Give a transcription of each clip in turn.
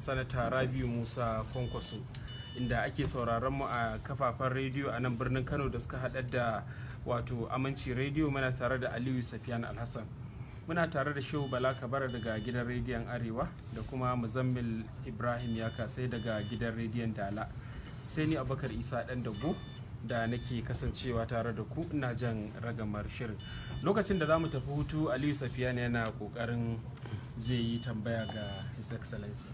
Sanata Rabiu Musa Kwankwaso, inda ake sauraron mu a kafafen rediyo a nan birnin Kano da suka haɗar da wato Aminci Rediyo. Muna tare da Aliyu Safiyan Alhassan, muna tare da Shehu Bala Kabara daga gidan rediyon Arewa, da kuma Muzammil Ibrahim ya kasai daga gidan rediyon Dala, sai ni Abubakar Isa Dan Dago da nake kasancewa tare da ku ina jan ragamar shirin. Lokacin da za mu tafi hutu, Aliyu Safiyan yana kokarin zai yi tambaya ga His Excellency.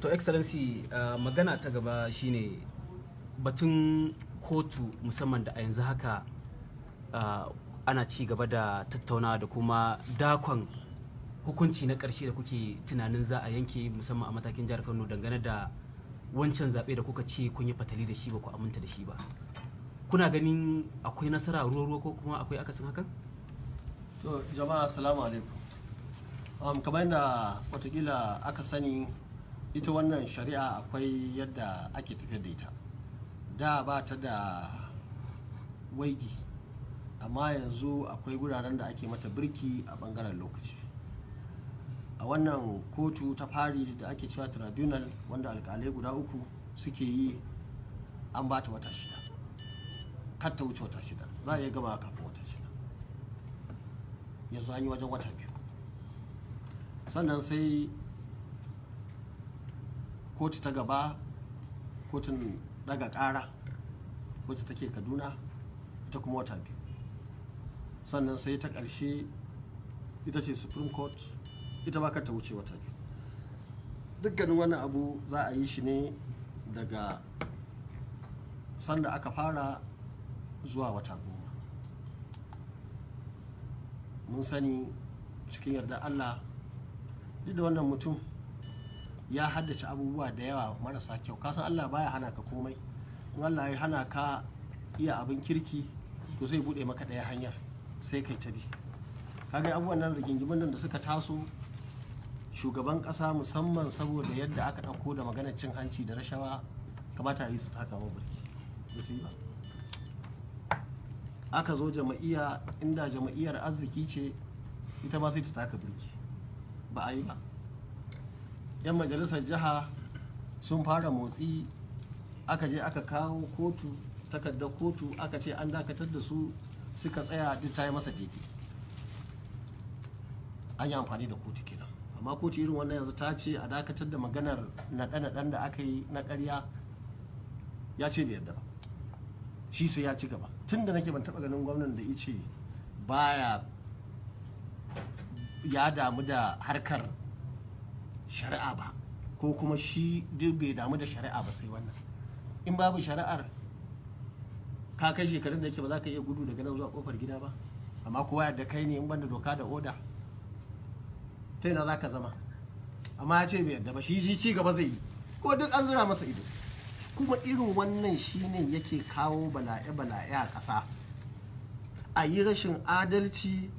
To Excellency, magana ta gaba shine batun kotu, musamman da a yanzu haka ana ci gaba da tattaunawa da kuma dakon hukunci na ƙarshe da kuke tunanin za a yanke, musamman a matakin jihar Kano, dangane da wancan zaɓe da kuka ce kun yi fatali da shi, ba ku aminta da shi ba. Kuna ganin akwai nasara ruwa-ruwa ko kuma akwai akasin hakan? To jama'a, assalamu alaikum. Kamar yadda watakila aka sani, ita wannan shari'a akwai yadda ake tafiyar da ita. Da ba ta da waigi, amma yanzu akwai guraren da ake mata birki a bangaren lokaci. A wannan kotu ta fari da ake cewa tribunal, wanda alkalai guda uku suke yi, an ba ta wata 6, kar ta wuce wata 6. Za a iya gama kafin wata 6. Yanzu an yi wajen wata 2. Sannan sai kotu ta gaba, kotun daga kara wacce take Kaduna, ita kuma wata 2. Sannan sai ta ƙarshe, ita ce Supreme Court, ita ba ta wuce wata 2. Dukkanin wannan abu za a yi shi ne daga sanda aka fara zuwa wata 10. Mun sani cikin yarda Allah, duk da wannan mutum ya haddace abubuwa da yawa marasa kyau. Kasan Allah baya hana ka komai. In Allah ya hana ka iya abin kirki, to sai bude maka ɗaya hanyar, sai kai ta bi. Kaga abubuwan nan, rigingimin nan da suka taso, shugaban ƙasa, musamman saboda yadda aka ɗauko da maganar cin hanci da rashawa, kamata a yi su taka birki, ba su yi ba. Aka zo jama'iyya, inda jama'iyyar arziki ce ita ma sai ta taka birki, ba a yi ba. 'Yan majalisar jiha sun fara motsi, aka je aka kawo kotu, takardar kotu, aka ce an dakatar da su, suka tsaya. Duk ta yi masa daidai, an yi amfani da kotu kenan. Amma kotu irin wannan yanzu ta ce a dakatar da maganar naɗe-naɗen da aka yi na ƙarya, ya ce bai yarda ba, shi sai ya ci gaba. Tun da nake ban taɓa ganin gwamnan da ice baya ya damu da harkar shari'a ba, ko kuma shi duk bai damu da shari'a ba sai wannan. In babu shari'ar, ka kai shekarun da yake ba za ka iya gudu daga nan zuwa kofar gida ba, amma kowa yadda kai ne, in banda doka da oda, ta ina za ka zama? Amma ya ce bai yadda ba, shi ci gaba zai yi, kuma duk an zura masa ido. Kuma irin wannan shine yake kawo bala'e-bala'e a ƙasa, a yi rashin adalci,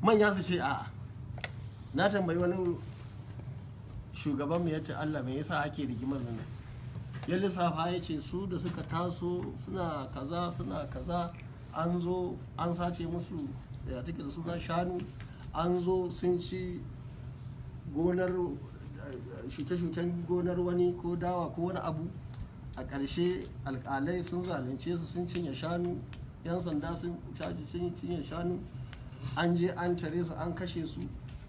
manya su ce a'a. Na tambayi wani shugaban mu, yace Allah me yasa ake rigimar nan? Ya lissafa, ya ce su da suka taso suna kaza, suna kaza, an zo an sace musu, ya take da suna, shanu, an zo sun ci gonar, shuke-shuken gonar wani, ko dawa ko wani abu. A ƙarshe alƙalai sun zalunce su, sun cinye shanu, 'yan sanda sun caji cinye shanu, an je an tare su, an kashe su,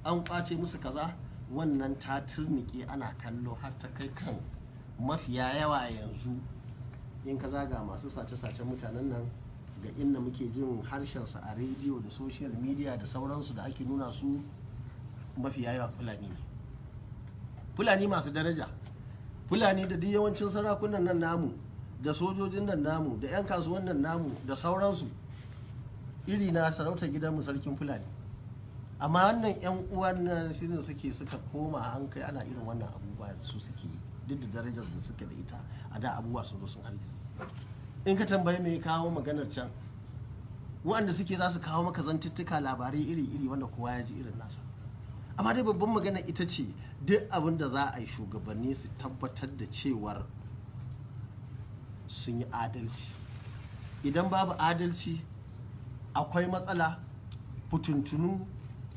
an kwace musu kaza. Wannan ta turnike ana kallo har ta kai kan mafiya yawa. Yanzu in ka zaga masu sace-sacen mutanen nan, ga inda muke jin harshensu a rediyo da social media da sauransu da ake nuna su, mafiya yawa Fulani ne. Fulani masu daraja, Fulani da duk yawancin sarakunan nan namu, da sojojin nan namu, da 'yan kasuwan nan namu, da sauransu. Iri na sarautar gidanmu, sarkin Fulani. Amma wannan 'yan uwan nan shirin suke, suka koma an kai ana irin wannan abubuwa da su suke yi, duk da darajar da suke da ita a da, abubuwa sun zo sun hargitse. In ka tambayi me kawo maganar can, waɗanda suke za su kawo maka zantuttuka, labarai iri-iri wanda kowa ya ji irin nasa. Amma dai babban magana ita ce, duk abin da za a yi, shugabanni su tabbatar da cewar sun yi adalci. Idan babu adalci, akwai matsala, fituntunu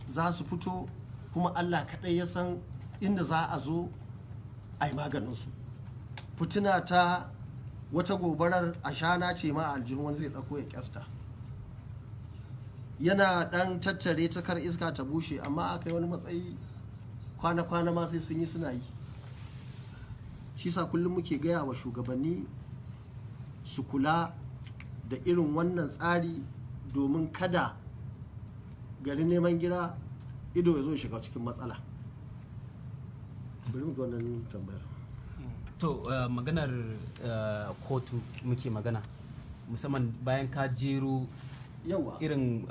za su fito, kuma Allah kaɗai ya san inda za a zo a yi maganinsu. Fitina ta wata gobarar ashana ce ma aljihun wani zai ɗauko ya kyasta, yana ɗan tattare ta kar iska ta bushe, amma aka yi wani matsayi kwana-kwana ma sai sun yi suna yi. Shi sa kullum muke gaya wa shugabanni su kula da irin wannan tsari domin kada garin neman gira ido ya zo shiga cikin matsala. Bari mu ga wannan tambayar. To maganar kotu muke magana, musamman bayan ka jero yawa irin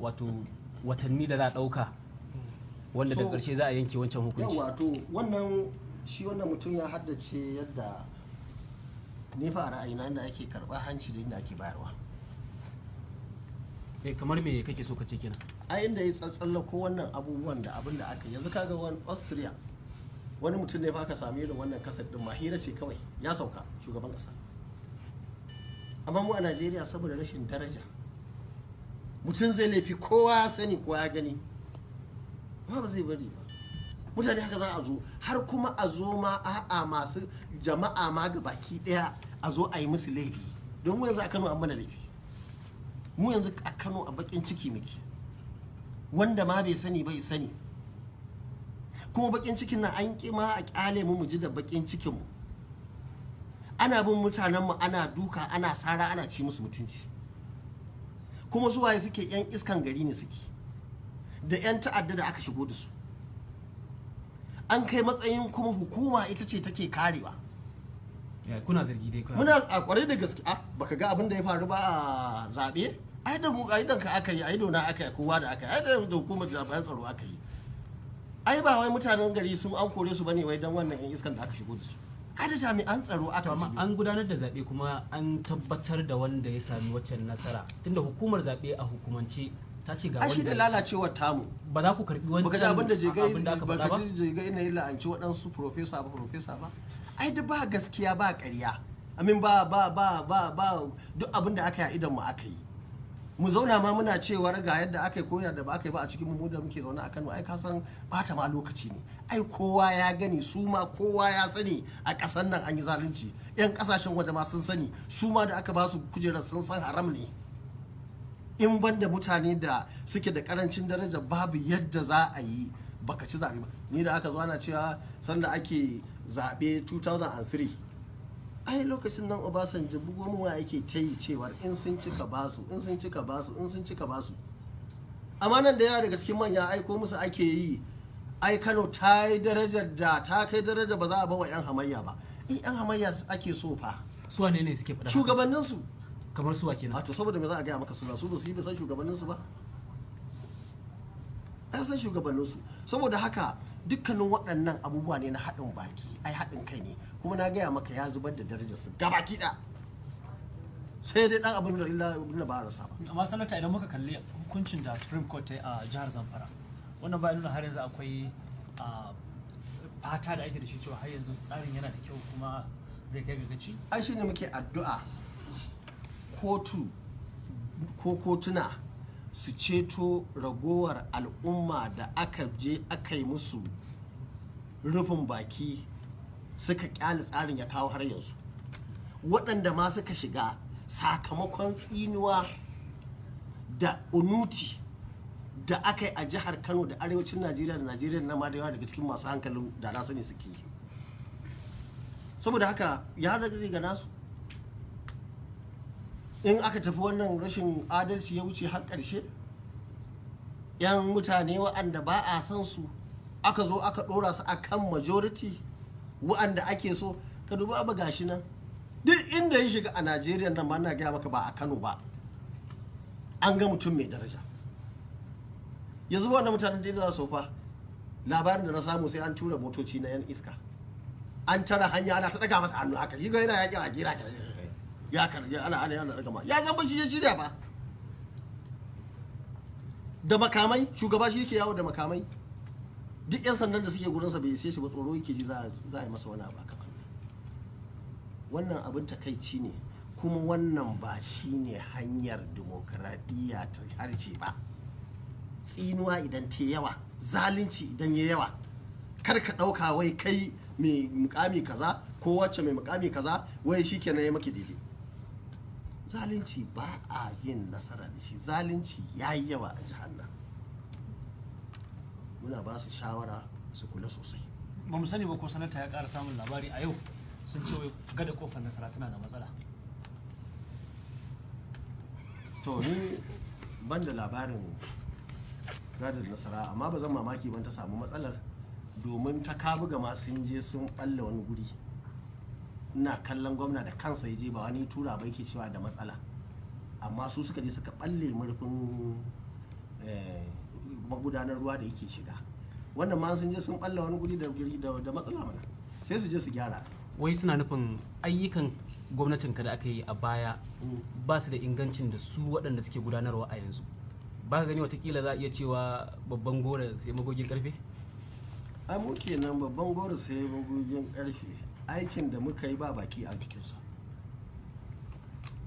wato watanni da za a ɗauka wanda da ƙarshe za a yanke wancan hukunci. Yawa, to wannan shi wannan mutum ya haddace yadda ni fa a ra'ayina inda ake karɓar hanci da inda ake bayarwa. Kamar me kake so ka ce kenan? A inda ya tsatsallako wannan abubuwan da abin da aka yanzu kaga wani Austria, wani mutum ne fa aka sami irin wannan kasar din ma hira ce kawai ya sauka shugaban kasa. Amma mu a Najeriya saboda rashin daraja, mutum zai laifi kowa ya sani kowa ya gani, amma ba zai bari ba. Mutane haka za a zo har kuma a zo ma a'a masu jama'a ma ga baki daya a zo a yi musu laifi. Don mu yanzu a Kano an mana laifi, mu yanzu a Kano a bakin ciki muke, wanda ma bai sani bai sani. Kuma bakin cikin nan an ƙi ma a ƙyale mu mu ji da bakin cikin mu. Ana bin mutanen mu ana duka ana sara ana ci musu mutunci. Kuma su waye suke? Yan iskan gari ne suke da yan ta'adda da aka shigo da su. An kai matsayin kuma hukuma ita ce take karewa. Kuna zargi dai kawai. Muna a kwarai da gaske. A baka ga abin da ya faru ba a zaɓe? Ai da mu ai ka aka yi, ai dona aka yi, kowa da aka yi, ai da hukumar jami'an tsaro aka yi. Ai ba wai mutanen gari sun an kore su bane wai dan wannan yan iskan da aka shigo da su. Ai da jami'an tsaro aka amma an gudanar da zaɓe kuma an tabbatar da wanda ya sami waccan nasara, tunda hukumar zaɓe a hukumance ta ce ga wanda shi da lalacewar tamu. Ba za ku karbi wancan baka ji abin da jigai abin da aka faɗa ba? Baka ji jigai ina yi la'anci waɗansu profesa ba profesa ba. Ai da ba gaskiya ba ƙarya. Amin ba ba ba ba ba duk abin da aka yi a idan mu aka yi. Mu zauna ma muna cewar ga yadda aka yi koyar da ba aka yi ba a cikin mu da muke zaune a Kano, ai ka san bata ma lokaci ne. Ai kowa ya gani, su ma kowa ya sani a ƙasar nan an yi zalunci. Yan ƙasashen waje ma sun sani, su ma da aka ba su kujerar sun san haram ne. In ban da mutane da suke da karancin daraja babu yadda za a yi baka ci zaɓe ba. Ni da aka zo ana cewa sanda ake zaɓe 2003, ai lokacin nan Obasanjo bugo mu waya yake ta yi cewar in sun cika basu, in sun cika basu, in sun cika basu. Amma nan da yawa daga cikin manya aiko musu ake yi, ai Kano ta yi darajar da ta kai daraja ba za a bawa 'yan hamayya ba. In 'yan hamayya ake so fa. Su wane ne suke faɗa? Shugabanninsu. Kamar suwa kenan? A to saboda me za a gaya maka suna? Su ba su yi san shugabanninsu ba? Ai san shugabanninsu. Saboda haka dukkanin waɗannan abubuwa ne na haɗin baki, ai haɗin kai ne. Kuma na gaya maka ya zubar da darajarsu gabaki ɗaya. Sai dai ɗan abin da illa abin da ba a rasa ba. Amma sanata, idan muka kalli hukuncin da Supreme Court ta yi a jihar Zamfara, wannan ba nuna har yanzu akwai fata da ake da shi cewa har yanzu tsarin yana da kyau kuma zai kai ga gaci? Ai shine muke addu'a kotu ko kotuna su ceto ragowar al'umma da aka je aka yi musu rufin baki suka kyale tsarin ya kawo har yanzu. Waɗanda ma suka shiga sakamakon tsinuwa da unuti da aka yi a jihar Kano da arewacin Najeriya da Najeriya na ma da yawa daga cikin masu hankalin da na sani suke yi. Saboda haka ya rage ga nasu. In aka tafi wannan rashin adalci ya wuce har ƙarshe, 'yan mutane waɗanda ba a san su aka zo aka ɗora su akan majority waɗanda ake so. Ka dubi abu gashi nan, duk inda ya shiga a Najeriya nan ma na gaya maka ba a Kano ba, an ga mutum mai daraja. Yanzu wannan mutanen da za su fa labarin da na samu sai an tura motoci na 'yan iska an tara hanya ana ta ɗaga masa hannu haka, shi ga yana yaƙi a gira ya karbi ana ana yana daga ma ya zama shi ya shirya ba da makamai. Shugaba shi yake yawo da makamai, duk yan sandan da suke gurinsa bai sai shi ba, tsoro yake ji za a yi masa wani abu haka. Wannan abin takaici ne, kuma wannan ba shi ne hanyar dimokuraɗiyya ta harshe ba. Tsinuwa idan ta yawa, zalunci idan ya yawa, Kar ka ɗauka wai kai mai mukami kaza ko wacce mai mukami kaza wai shi kenan ya maki daidai. Zalunci ba a yin nasara da shi. Zalunci ya yi yawa a jihar nan. Muna ba su shawara su kula sosai. Ba mu sani ba ko sanata ya ƙara samun labari a yau sun ce wai gada kofar Nasara tana da matsala. To ni ban da labarin gadar Nasara, amma ba zan mamaki ban ta samu matsalar, domin ta Kabuga ma sun je sun balle wani guri. Ina kallon gwamna da kansa ya je, ba wani tura ba, yake cewa da matsala, amma su suka je suka balle murfin magudanar ruwa da yake shiga. Wannan ma sun je sun balle wani guri da matsala mana, sai su je su gyara. Wai suna nufin ayyukan gwamnatin ka da aka yi a baya ba su da ingancin da su waɗanda suke gudanarwa a yanzu ba. Ka gani watakila za a iya cewa babban goro sai magogin karfe? Ai mu kenan, babban goro sai magogin karfe. Aikin da muka yi ba baki a jikinsa.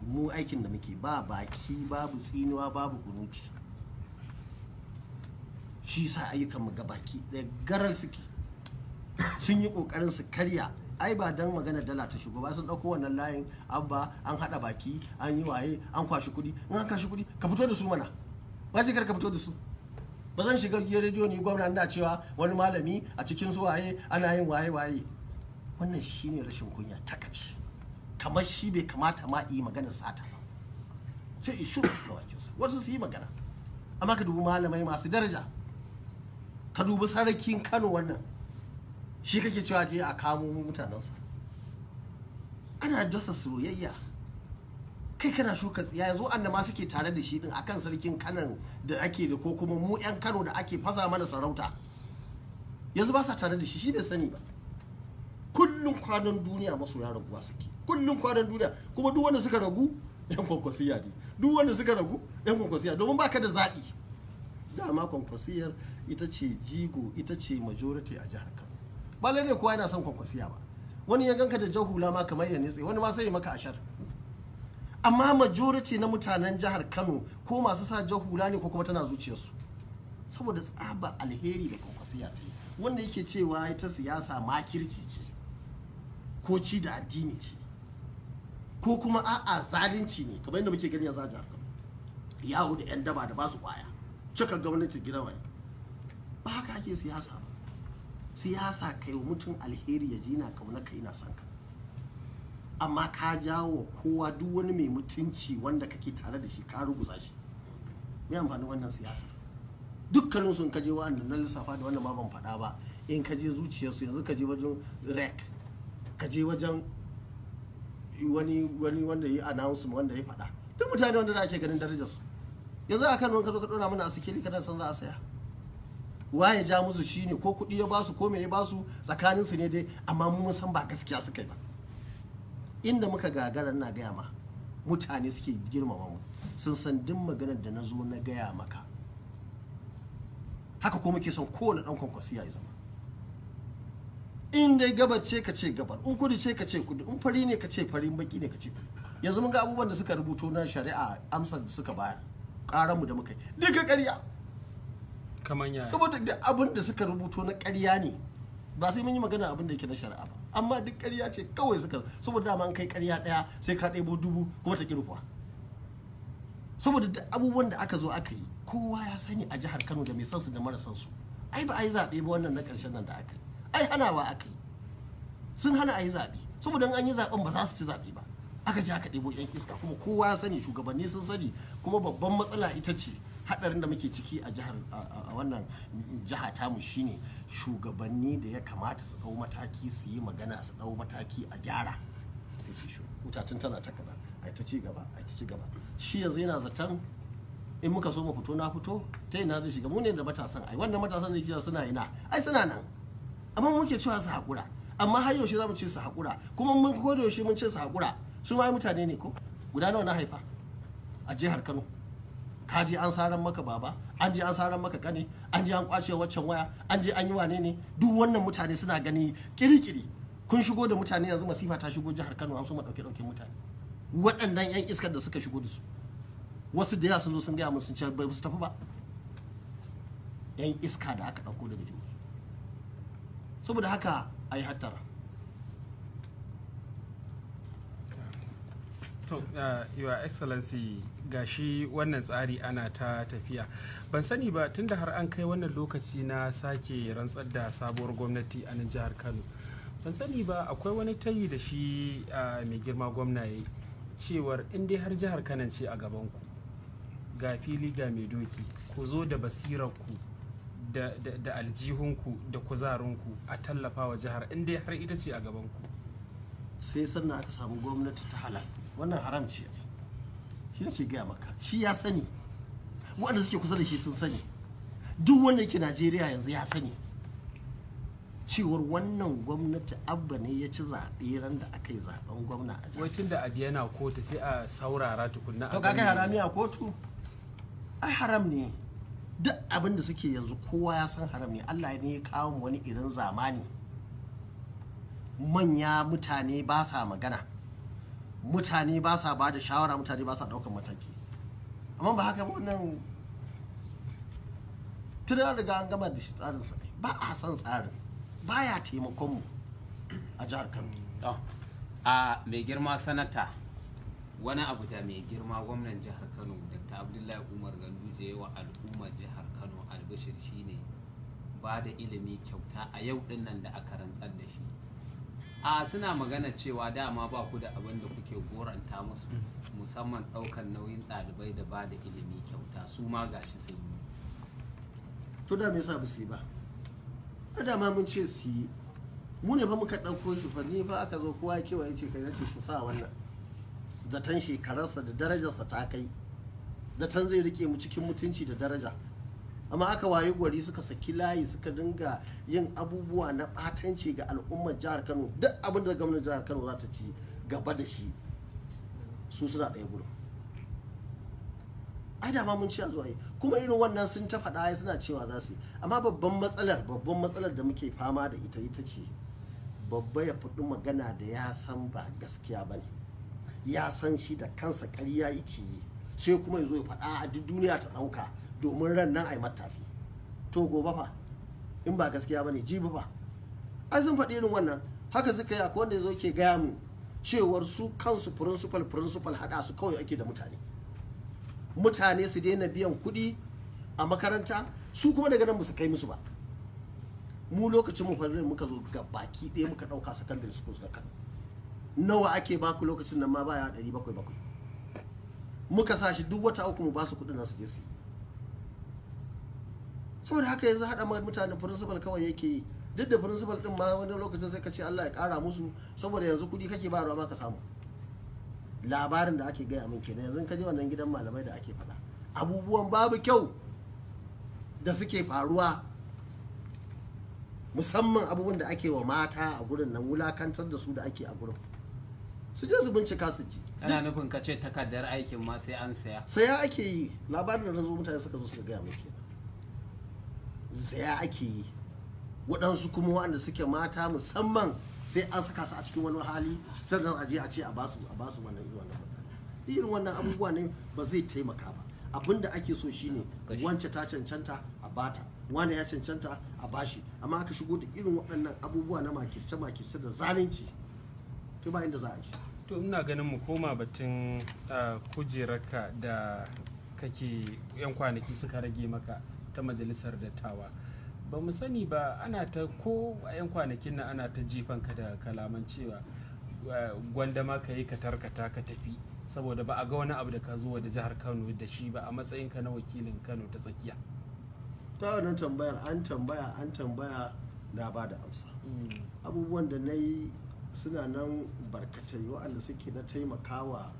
Mu aikin da muke ba baki, babu tsinuwa, babu kunuti. Shi sa ayyukan mu ga baki ɗaya garar suke. Sun yi kokarin su karya. Ai ba dan magana dala ta shigo ba, sun ɗauko wannan layin Abba, an haɗa baki, an yi waye, an kwashi kuɗi. In an kwashi kuɗi, ka fito da su mana. Ba shi kar ka fito da su. Ba zan shiga gidan rediyo ni gwamna ina cewa wani malami a cikin su waye ana yin waye waye. Wannan shine rashin kunya ta ƙarshe. Kamar shi bai kamata ma yi maganar sata ba, sai ishu da bakinsa, wasu su yi magana. Amma ka dubi malamai masu daraja, ka dubi sarkin Kano, wannan shi kake cewa je a kamo mutanensa. Ana dasa soyayya, kai kana shuka tsiya. Yanzu an ma suke tare da shi din akan sarkin Kanan da ake da, ko kuma mu yan Kano da ake fasa mana sarauta, yanzu ba sa tare da shi. Shi bai sani ba. Kullum kwanan duniya masoya raguwa suke, kullum kwanan duniya. Kuma duk wanda suka ragu yan Kwankwasiya ne, duk wanda suka ragu yan Kwankwasiya, domin baka da zaɓi. Dama Kwankwasiyar ita ce jigo, ita ce majority a jihar Kano. Ba lalle kowa yana son Kwankwasiya ba. Wani ya ganka da jahula ma kamar ya nitse, wani ma sai ya maka ashar. Amma majority na mutanen jihar Kano ko masu sa jahula ne ko kuma tana zuciyarsu, saboda tsaba alheri da Kwankwasiya ta yi. Wanda yake cewa ita siyasa makirci ce ko ci da addini ce ko kuma a'a zalunci ne, kamar yadda muke gani yanzu a jihar Kano, yawo da yan daba da basu kwaya, cika gwamnati gida waye, ba haka ake siyasa ba. Siyasa kai wa mutum alheri ya ji na kauna ka, ina son ka. Amma ka jawo kowa, duk wani mai mutunci wanda kake tare da shi ka ruguza shi. Me amfanin wannan siyasa? Dukkanin sun kaje wa'anda na lissafa da wannan ma ban faɗa ba, in ka je zuciyarsu yanzu, ka je wajen rek, ka je wajen wani wani wanda ya yi announcement, wanda ya faɗa, duk mutane wanda da ake ganin darajarsu, yanzu a Kano ka zo ka ɗora mana a sikeli, kana san za a saya. Waye ja musu? Shi ne ko kuɗi ya basu ko me ya basu, tsakanin su ne dai, amma mu mun san ba gaskiya suka yi ba. Inda muka gagara, na gaya ma, mutane suke girmama mu, sun san duk maganar da na zo na gaya maka haka ko muke son kowane ɗan Kwankwasiya ya zama. In dai gabar ce ka ce gabar, in kudu ce ka ce kudu, in fari ne ka ce fari, in baki ne ka ce fari. Yanzu mun ga abubuwan da suka rubuto na shari'a, amsar da suka bayar ƙaranmu da muka yi, duka ƙarya. Kamar yaya? Saboda duk abin da suka rubuto na ƙarya ne. Ba sai mun yi magana abin da yake na shari'a ba, amma duk ƙarya ce kawai suka. Saboda dama an kai ƙarya ɗaya sai ka ɗebo dubu kuma ta ƙi rufuwa. Saboda duk abubuwan da aka zo aka yi, kowa ya sani a jihar Kano, da mai son su da mara son su. Ai ba a yi zaɓe ba wannan na ƙarshen nan da aka yi, ai hanawa aka yi. Sun hana a yi zaɓe saboda in an yi zaɓen ba za su ci zaɓe ba. Aka je aka ɗebo 'yan iska, kuma kowa ya sani, shugabanni sun sani. Kuma babban matsala ita ce haɗarin da muke ciki a jihar, a wannan jiha tamu, shine shugabanni da ya kamata su ɗau mataki, su yi magana, su ɗau mataki a gyara, sai su shiru. Wutacin tana ta kaza, a ta ci gaba, a ta ci gaba. Shi yanzu yana zaton in muka so mu fito na fito ta ina zai shiga. Mu ne da matasan. Ai wannan matasan da ke suna ina? Ai suna nan, amma muke cewa su haƙura. Amma har yaushe za mu ce su haƙura? Kuma mun ko da yaushe mun ce su haƙura, su ma mutane ne. Ko guda nawa na haifa a jihar Kano? Ka je an saran maka baba, an je an saran maka kane, an je an kwace waccan waya, an je an yi wane ne. Duk wannan mutane suna gani kirikiri. Kun shigo da mutane, yanzu masifa ta shigo jihar Kano, an so ma dauke dauke mutane. Waɗannan yan iskar da suka shigo da su, wasu da yawa sun zo sun gaya mun, sun ce bai su tafi ba. Yan iska da aka ɗauko daga jihohi. Saboda haka a yi hattara. To, Your Excellency, gashi wannan tsari ana ta tafiya. Ban sani ba, tunda har an kai wannan lokaci na sake rantsar da sabuwar gwamnati a nan jihar Kano, ban sani ba akwai wani tayi da shi mai girma gwamna ya yi cewar in dai har jihar Kano ce a gabanku, ga fili ga mai doki, ku zo da basirarku da aljihunku da kuzarinku a tallafa wa jihar in dai har ita ce a gabanku. Sai sannan aka samu gwamnati ta halal. Wannan haram ce, shi nake gaya maka. Shi ya sani, waɗanda suke kusa da shi sun sani, duk wanda yake Najeriya yanzu ya sani cewar wannan gwamnati Abba ne ya ci zaɓe ran da aka yi zaɓen gwamna a jihar. Wai tun da abu yana kotu sai a saurara tukunna a To ka kai gani. Harami a kotu, ai haram ne. Duk abin da suke yanzu kowa ya san haram ne. Allah ne ya kawo mu wani irin zamani, manya mutane ba sa magana, mutane ba sa ba da shawara, mutane ba sa ɗaukan mataki. Amma ba haka ba, wannan tun an riga an gama da shi, tsarin sa ba a san tsarin baya taimakon mu a jihar Kano. To, a mai girma sanata, wani abu da mai girma gwamnan jihar Kano Dr. Abdullahi Umar Ganduje ya wa al'ummar jihar Kano albishir shine ba da ilimi kyauta a yau din nan da aka rantsar da shi. A suna magana cewa dama ba ku da abin da kuke goranta musu, musamman ɗaukar nauyin ɗalibai da ba da ilimi kyauta, su ma gashi sun yi. To da me yasa ba su yi ba? A dama mun ce su yi. Mu ne fa muka ɗauko shi fa, ni fa aka zo kowa ya kewaye ce kai nace ku sa wannan. Zaton shekararsa da darajarsa ta kai, zaton zai rike mu cikin mutunci da daraja. Amma aka wayi gwari suka saki layi, suka dinga yin abubuwa na ɓatanci ga al'ummar jihar Kano. Duk abin da gwamnatin jihar Kano za ta ci gaba da shi, su suna ɗaya gurin. Ai dama mun ci a zuwa yi, kuma irin wannan sun ta faɗa, ai suna cewa za su yi. Amma babban matsalar da muke fama da ita, ita ce babba ya faɗi magana da ya san ba gaskiya ba ne, ya san shi da kansa ƙarya yake yi, sai kuma ya zo ya faɗa a duk duniya ta ɗauka domin ran nan a yi matafi. To gobe fa in ba gaskiya ba ne, jibi fa? Ai sun faɗi irin wannan, haka suka yi. Akwai wanda ya zo ke gaya mu cewar su kansu principal haɗa su kawai ake da mutane, mutane su daina biyan kuɗi a makaranta, su kuma daga nan ba su kai musu ba. Mu lokacin mu farin muka zo ga baki ɗaya muka ɗauka secondary schools na Kano, nawa ake baku lokacin nan ma baya 700 700. Muka sa shi duk wata 3 mu ba su kuɗin nan su je su yi. Saboda haka yanzu haɗa mutane principal kawai yake yi. Duk da principal ɗin ma wani lokacin sai ka ce Allah ya ƙara musu, saboda yanzu kuɗi kake bayarwa ma ka samu. Labarin da ake gaya min kenan. Yanzu ka je wannan gidan malamai da ake faɗa, abubuwan babu kyau da suke faruwa, musamman abubuwan da ake wa mata a gurin nan, wulakantar da su da ake a gurin, su je su bincika su ji. Kana nufin ka ce takardar aikin ma sai an saya? Saya ake yi. Labarin da na zo mutane suka zo suka gaya min kenan, saya ake yi. Waɗansu kuma waɗanda suke mata musamman, sai an saka su a cikin wani hali sannan a je a ce a basu wannan. Irin wannan matsala, irin wannan abubuwa ne ba zai taimaka ba. Abin da ake so shine wance ta cancanta a bata, wane ya cancanta a bashi. Amma aka shigo da irin waɗannan abubuwa na makirce makirce da zalunci, to ba inda za a ci. To, ina ganin mu koma batun kujerarka da kake, yan kwanaki suka rage maka ta majalisar dattawa. Ba mu sani ba, ana ta ko a yan kwanakin nan ana ta jifanka da kalaman cewa gwanda ma ka yi ka tarkata ka tafi, saboda ba a ga wani abu da ka zo da jihar Kano da shi ba a matsayinka na wakilin Kano ta Tsakiya. Ta wannan tambayar an tambaya, an tambaya, na ba da amsa. Abubuwan da na yi suna nan barkatai, waɗanda suke na taimakawa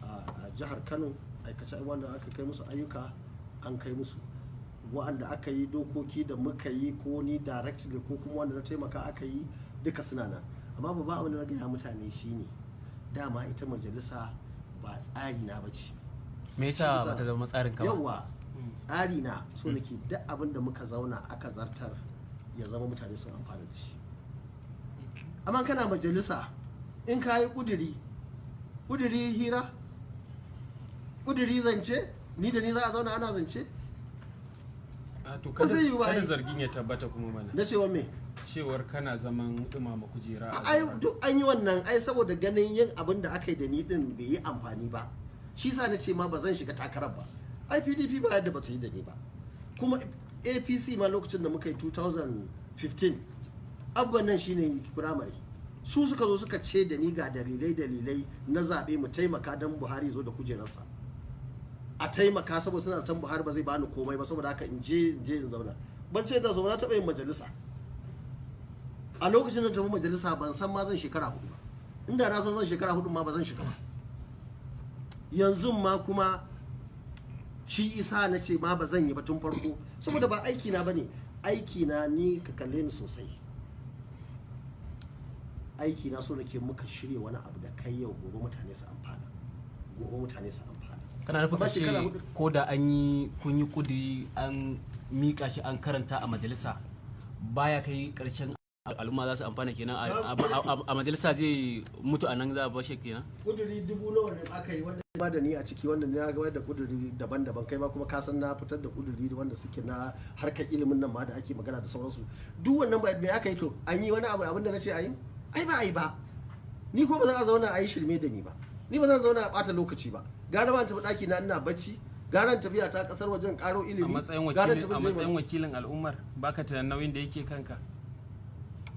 a jihar Kano, aikace wanda aka kai musu ayyuka an kai musu, waɗanda aka yi dokoki da muka yi ko ni directly ko kuma wanda na taimaka aka yi, duka suna nan. Amma babban abin da na gaya mutane shine dama ita majalisa ba tsari na bace. Me yasa bata zama tsarin ka ba? Yawa, tsari na so nake duk abin da muka zauna aka zartar ya zama mutane sun amfana da shi. Amma kana majalisa, in ka yi kuduri, kuduri hira, kuduri zance, ni da ni za a zauna ana zance. A to Ba zai yiwu ba kada ai. zargin ya tabbata kuma mana. Na cewa me? Cewar kana zaman dumama kujera a Ai zauren. duk an yi wannan ai saboda ganin yin abin da aka yi da ni din bai yi amfani ba, shi sa na ce ma ba zan shiga takarar ba. Ai PDP ba yadda ba ta yi da ni ba, kuma APC ma lokacin da muka yi 2015, Abba nan shine firamare, su suka zo suka ce da ni ga dalilai dalilai na zaɓe mu taimaka don Buhari zo da kujerarsa, a taimaka saboda suna zaton Buhari ba zai bani komai ba, saboda haka in je in je in zauna. Ban ce da zauna, taɓa yin majalisa. A lokacin da tafi majalisa ban san ma zan shekara 4 ba. Inda na san zan shekara 4 ma ba zan shiga ba. Yanzu ma kuma shi isa na ce ma ba zan yi ba tun farko, saboda ba aiki na bane. Aiki na ni, ka kalle ni sosai, aiki na so nake muka shirya wani abu da kai yau gobe mutane su amfana, gobe mutane su amfana. Kana nufin Amma ka ce shekara 4. Ko da an yi kun yi kuduri an miƙa shi an karanta a majalisa, baya kai ƙarshen al'umma za su amfana kenan, a majalisa zai mutu, a nan za a bashe kenan? Kuduri dubu nawa ne aka yi wanda ba da ni a ciki, wanda na ga da kuduri daban-daban. Kai ma kuma ka san na fitar da kuduri wanda suke na harkar ilimin nan ma da ake magana da sauransu. Duk wannan ba me aka yi? To an yi wani abu abin da na ce a yi? Ai ba a yi ba. Ni ko ba za a zauna a yi shirme da ni ba. Ni ba zan zauna a bata lokaci ba. Gara ma in tafi ɗaki na ina bacci, gara in tafiya ta kasar wajen karo A ilimi, matsayin gara in wakilin tafi a je matsayin wakilin al'ummar, baka tunanin nauyin da yake kanka?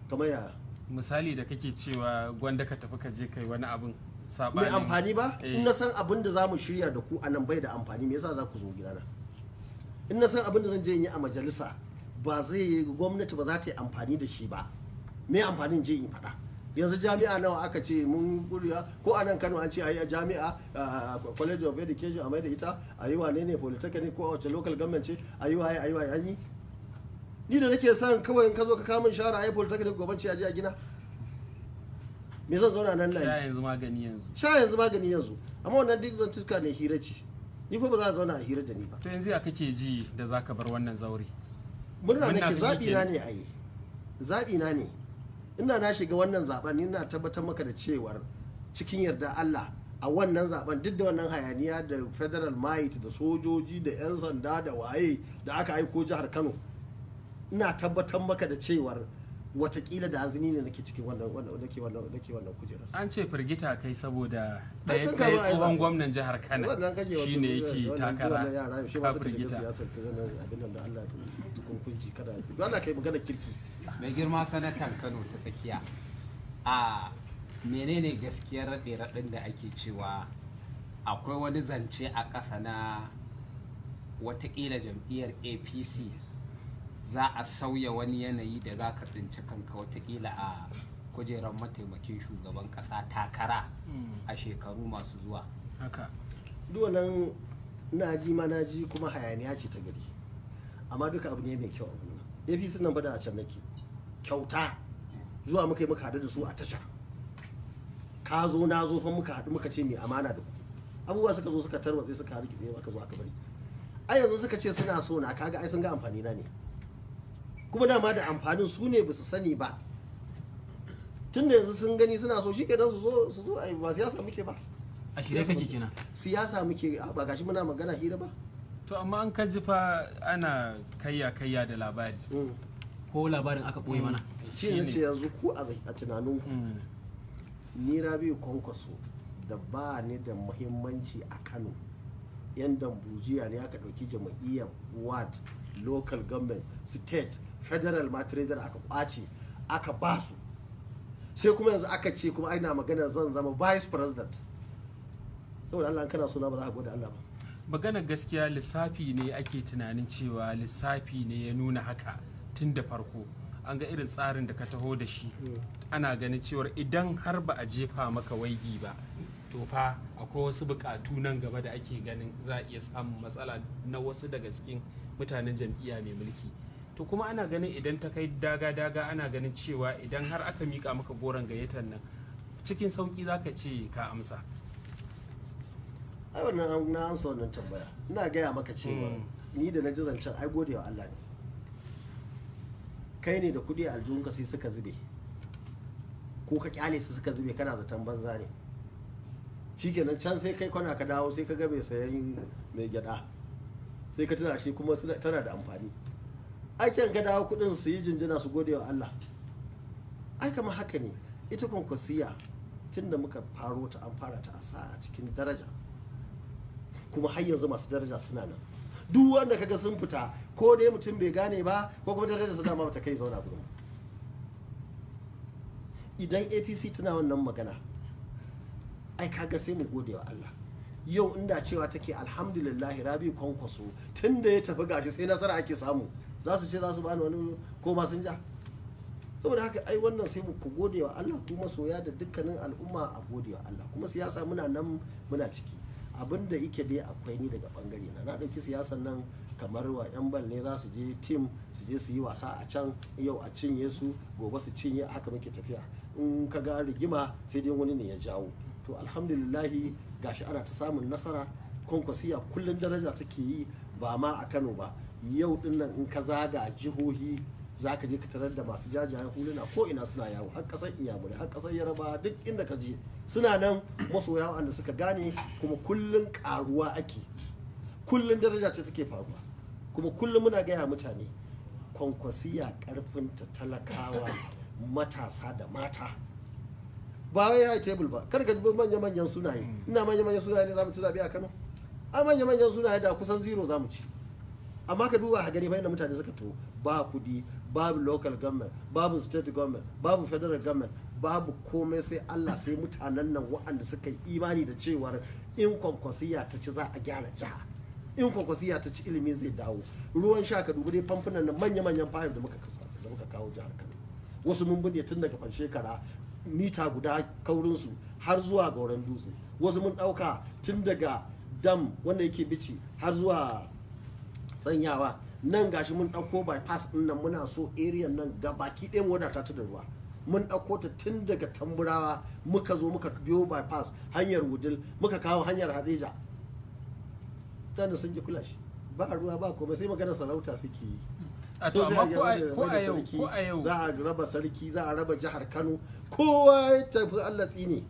Kamar ya? Misali da kake cewa gwanda ka tafi ka je kai wani abin Mai sabanin amfani ba. Eh. In na san abin da za mu shirya da ku a nan bai da amfani, me yasa za ku zo gidana? In na san abin da zan je in yi a majalisa ba zai yi, gwamnati ba za ta yi amfani da shi ba, me amfanin je in faɗa? Yanzu jami'a nawa aka ce mun kuriya ko a nan Kano an ce a yi a jami'a, College of Education a mai da ita, a yi wane ne polytechnic ko a wace local government ce, a yi waye, a yi waye, an yi. Ni da nake son kawai in ka zo ka kamun shawara a yi polytechnic, gobe ce a je a gina. Me zan zauna nan na yi? Sha yanzu magani yanzu. Sha yanzu magani yanzu. Amma wannan duk zantuka ne, hira ce. Ni ko ba za a zauna a hira da ni ba. To yanzu ya kake ji da zaka bar wannan zaure? Murna Murna nake. kake Zaɓi na kenan. ne a yi, zaɓi na ne. Ina na shiga wannan zaɓen, ina tabbatar maka da cewar cikin yarda Allah a wannan zaben, duk da wannan hayaniya da federal might da sojoji da 'yan sanda da waye da aka aiko jihar Kano, ina tabbatar maka da cewar watakila da azumi ne nake cikin wannan wannan nake wannan nake wannan kujerar. An ce firgita kai saboda Ai, ɗaya tun ɗaya kafin a yi tsohon zaɓe. gwamnan jihar Kano Wannan kake wasu shine yake wannan takara, wannan yara yaushe ma ka suka shiga firgita. siyasar ta wannan abin nan da Allah hukunci kada don Allah kai magana kirki. Mai girma sanatan Kano ta Tsakiya, a menene gaskiyar raɗe-raɗin da ake cewa akwai wani zance a ƙasa na watakila jam'iyyar APC za a sauya wani yanayi da za ka tsinci kanka watakila a kujerar mataimakin shugaban ƙasa takara a shekaru masu zuwa? Haka. Duk wannan na ji ma na ji, kuma hayaniya ce ta gari, amma duka abu ne mai kyau a gona. APC nan fada a can nake kyauta zuwa muka yi muka haɗu da su a tasha. Ka zo na zo fa muka haɗu muka ce mai amana da ku. Abubuwa suka zo suka tarwatse suka hargitse, aka zo aka bari. Ai yanzu suka ce suna so na, kaga ai sun ga amfani na ne, kuma dama da amfanin su ne ba su sani ba. Tunda yanzu sun gani suna so, shi kenan su zo su zo. Ai ba siyasa muke ba. A shirye kake kenan? Siyasa muke? Ba gashi muna magana hira ba. To amma an ka ji fa ana kayya kayya da labari. Ko labarin aka ɓoye mana? Shi ne ce yanzu ku a tunaninku, ni Rabiu Kwankwaso da ba ni da muhimmanci a Kano, yan dambujiya ne aka ɗauki jama'iyyar ward, local government, state, federal ma treasurer aka kwace aka ba su, sai kuma yanzu aka ce kuma ana maganar zan zama vice president. Saboda Allah in kana suna ba za ka gode Allah ba. Maganar gaskiya, lissafi ne ake tunanin cewa lissafi ne ya nuna haka tun da farko. An ga irin tsarin da ka taho da shi, ana ganin cewar idan har ba a jefa maka waigi ba, to fa akwai wasu bukatu nan gaba da ake ganin za a iya samun matsala na wasu daga cikin mutanen jam'iyya mai mulki. To kuma ana ganin idan ta kai daga-daga, ana ganin cewa idan har aka mika maka goron gayyatar nan cikin sauki zaka ce ka amsa. Ai wannan na amsa wannan tambaya. Ina gaya maka cewa ni da na ji zancen ai gode wa Allah ne. Kai ne da kuɗi a aljihunka sai suka zube, ko ka kyale su suka zube, kana zaton banza ne. Shikenan can sai kai kwana ka dawo sai ka ga mai sayan mai gyada, sai ka tuna shi kuma tana da amfani. Aikin ka dawo kudin su yi jinjina su gode wa Allah. Ai kamar haka ne ita Kwankwasiya tun da muka faro ta, an fara ta a sa a cikin daraja, kuma har yanzu masu daraja suna nan. Duk wanda kaga sun fita, ko dai mutum bai gane ba, ko kuma darajar su dama bata kai zauna gurin ba. Idan APC tana wannan magana, ai kaga sai mu gode wa Allah. Yau inda cewa take alhamdulillah Rabi Kwankwaso tun da ya tafi gashi sai nasara ake samu, za su ce za su bani wani ko ma sun ja. Saboda haka ai wannan sai mu ku gode wa Allah, ku masoya da dukkanin al'umma a gode wa Allah. Kuma siyasa muna nan muna ciki. Abinda yake dai akwai, ni daga bangare na, na dauki siyasan nan kamar wa yan bal ne, za su je team su je su yi wasa a can, yau a cinye su, gobe su cinye, haka muke tafiya. In ka ga rigima sai dai wani ne ya jawo. To alhamdulillahi gashi ana ta samun nasara. Kwankwasiya kullum daraja take yi, ba ma a Kano ba. Yau din nan in ka zaga jihohi za ka je ka tarar da masu jajayen huluna ko ina suna yawo, har kasar Inyamurai, har kasar Yaraba, duk inda ka je suna nan, masoya wanda suka gane. Kuma kullum karuwa ake, kullum daraja ce take faruwa. Kuma kullum muna gaya mutane, Kwankwasiya karfinta talakawa, matasa da mata. Ba wai high table ba. Kar ka dubi manya-manyan sunaye. Ina manya-manyan sunaye ne za mu ci zaɓe a Kano? A manya-manyan sunaye da kusan zero za mu ci. Amma ka duba a gani fa inda mutane suka to, ba kudi, babu local government, babu state government, babu federal government, babu komai, sai Allah, sai mutanen nan waɗanda suka yi imani da cewar in Kwankwasiya ta ci za a gyara jiha, in Kwankwasiya ta ci ilimi zai dawo, ruwan sha. Ka dubi dai famfunan nan, manya-manyan fayif da muka kawo jihar Kano. Wasu mun binne tun daga shekara mita guda kaurinsu har zuwa Goron Dutse. Wasu mun ɗauka tun daga dam wanda yake Bici har zuwa Tsanyawa. Nan gashi mun ɗauko bypass ɗin nan, muna so area nan gabaki ɗaya mu wadata ta da ruwa. Mun ɗauko ta tun daga Tamburawa, muka zo muka biyo bypass hanyar Wudil, muka kawo hanyar Hadeja. Da sun ji kula shi ba ruwa ba komai, sai maganar sarauta suke yi. A to So amma sai ko a a ko a yau sarki, ko a yau za a raba sarki, za a raba jihar Kano, kowa ya tafi Allah tsine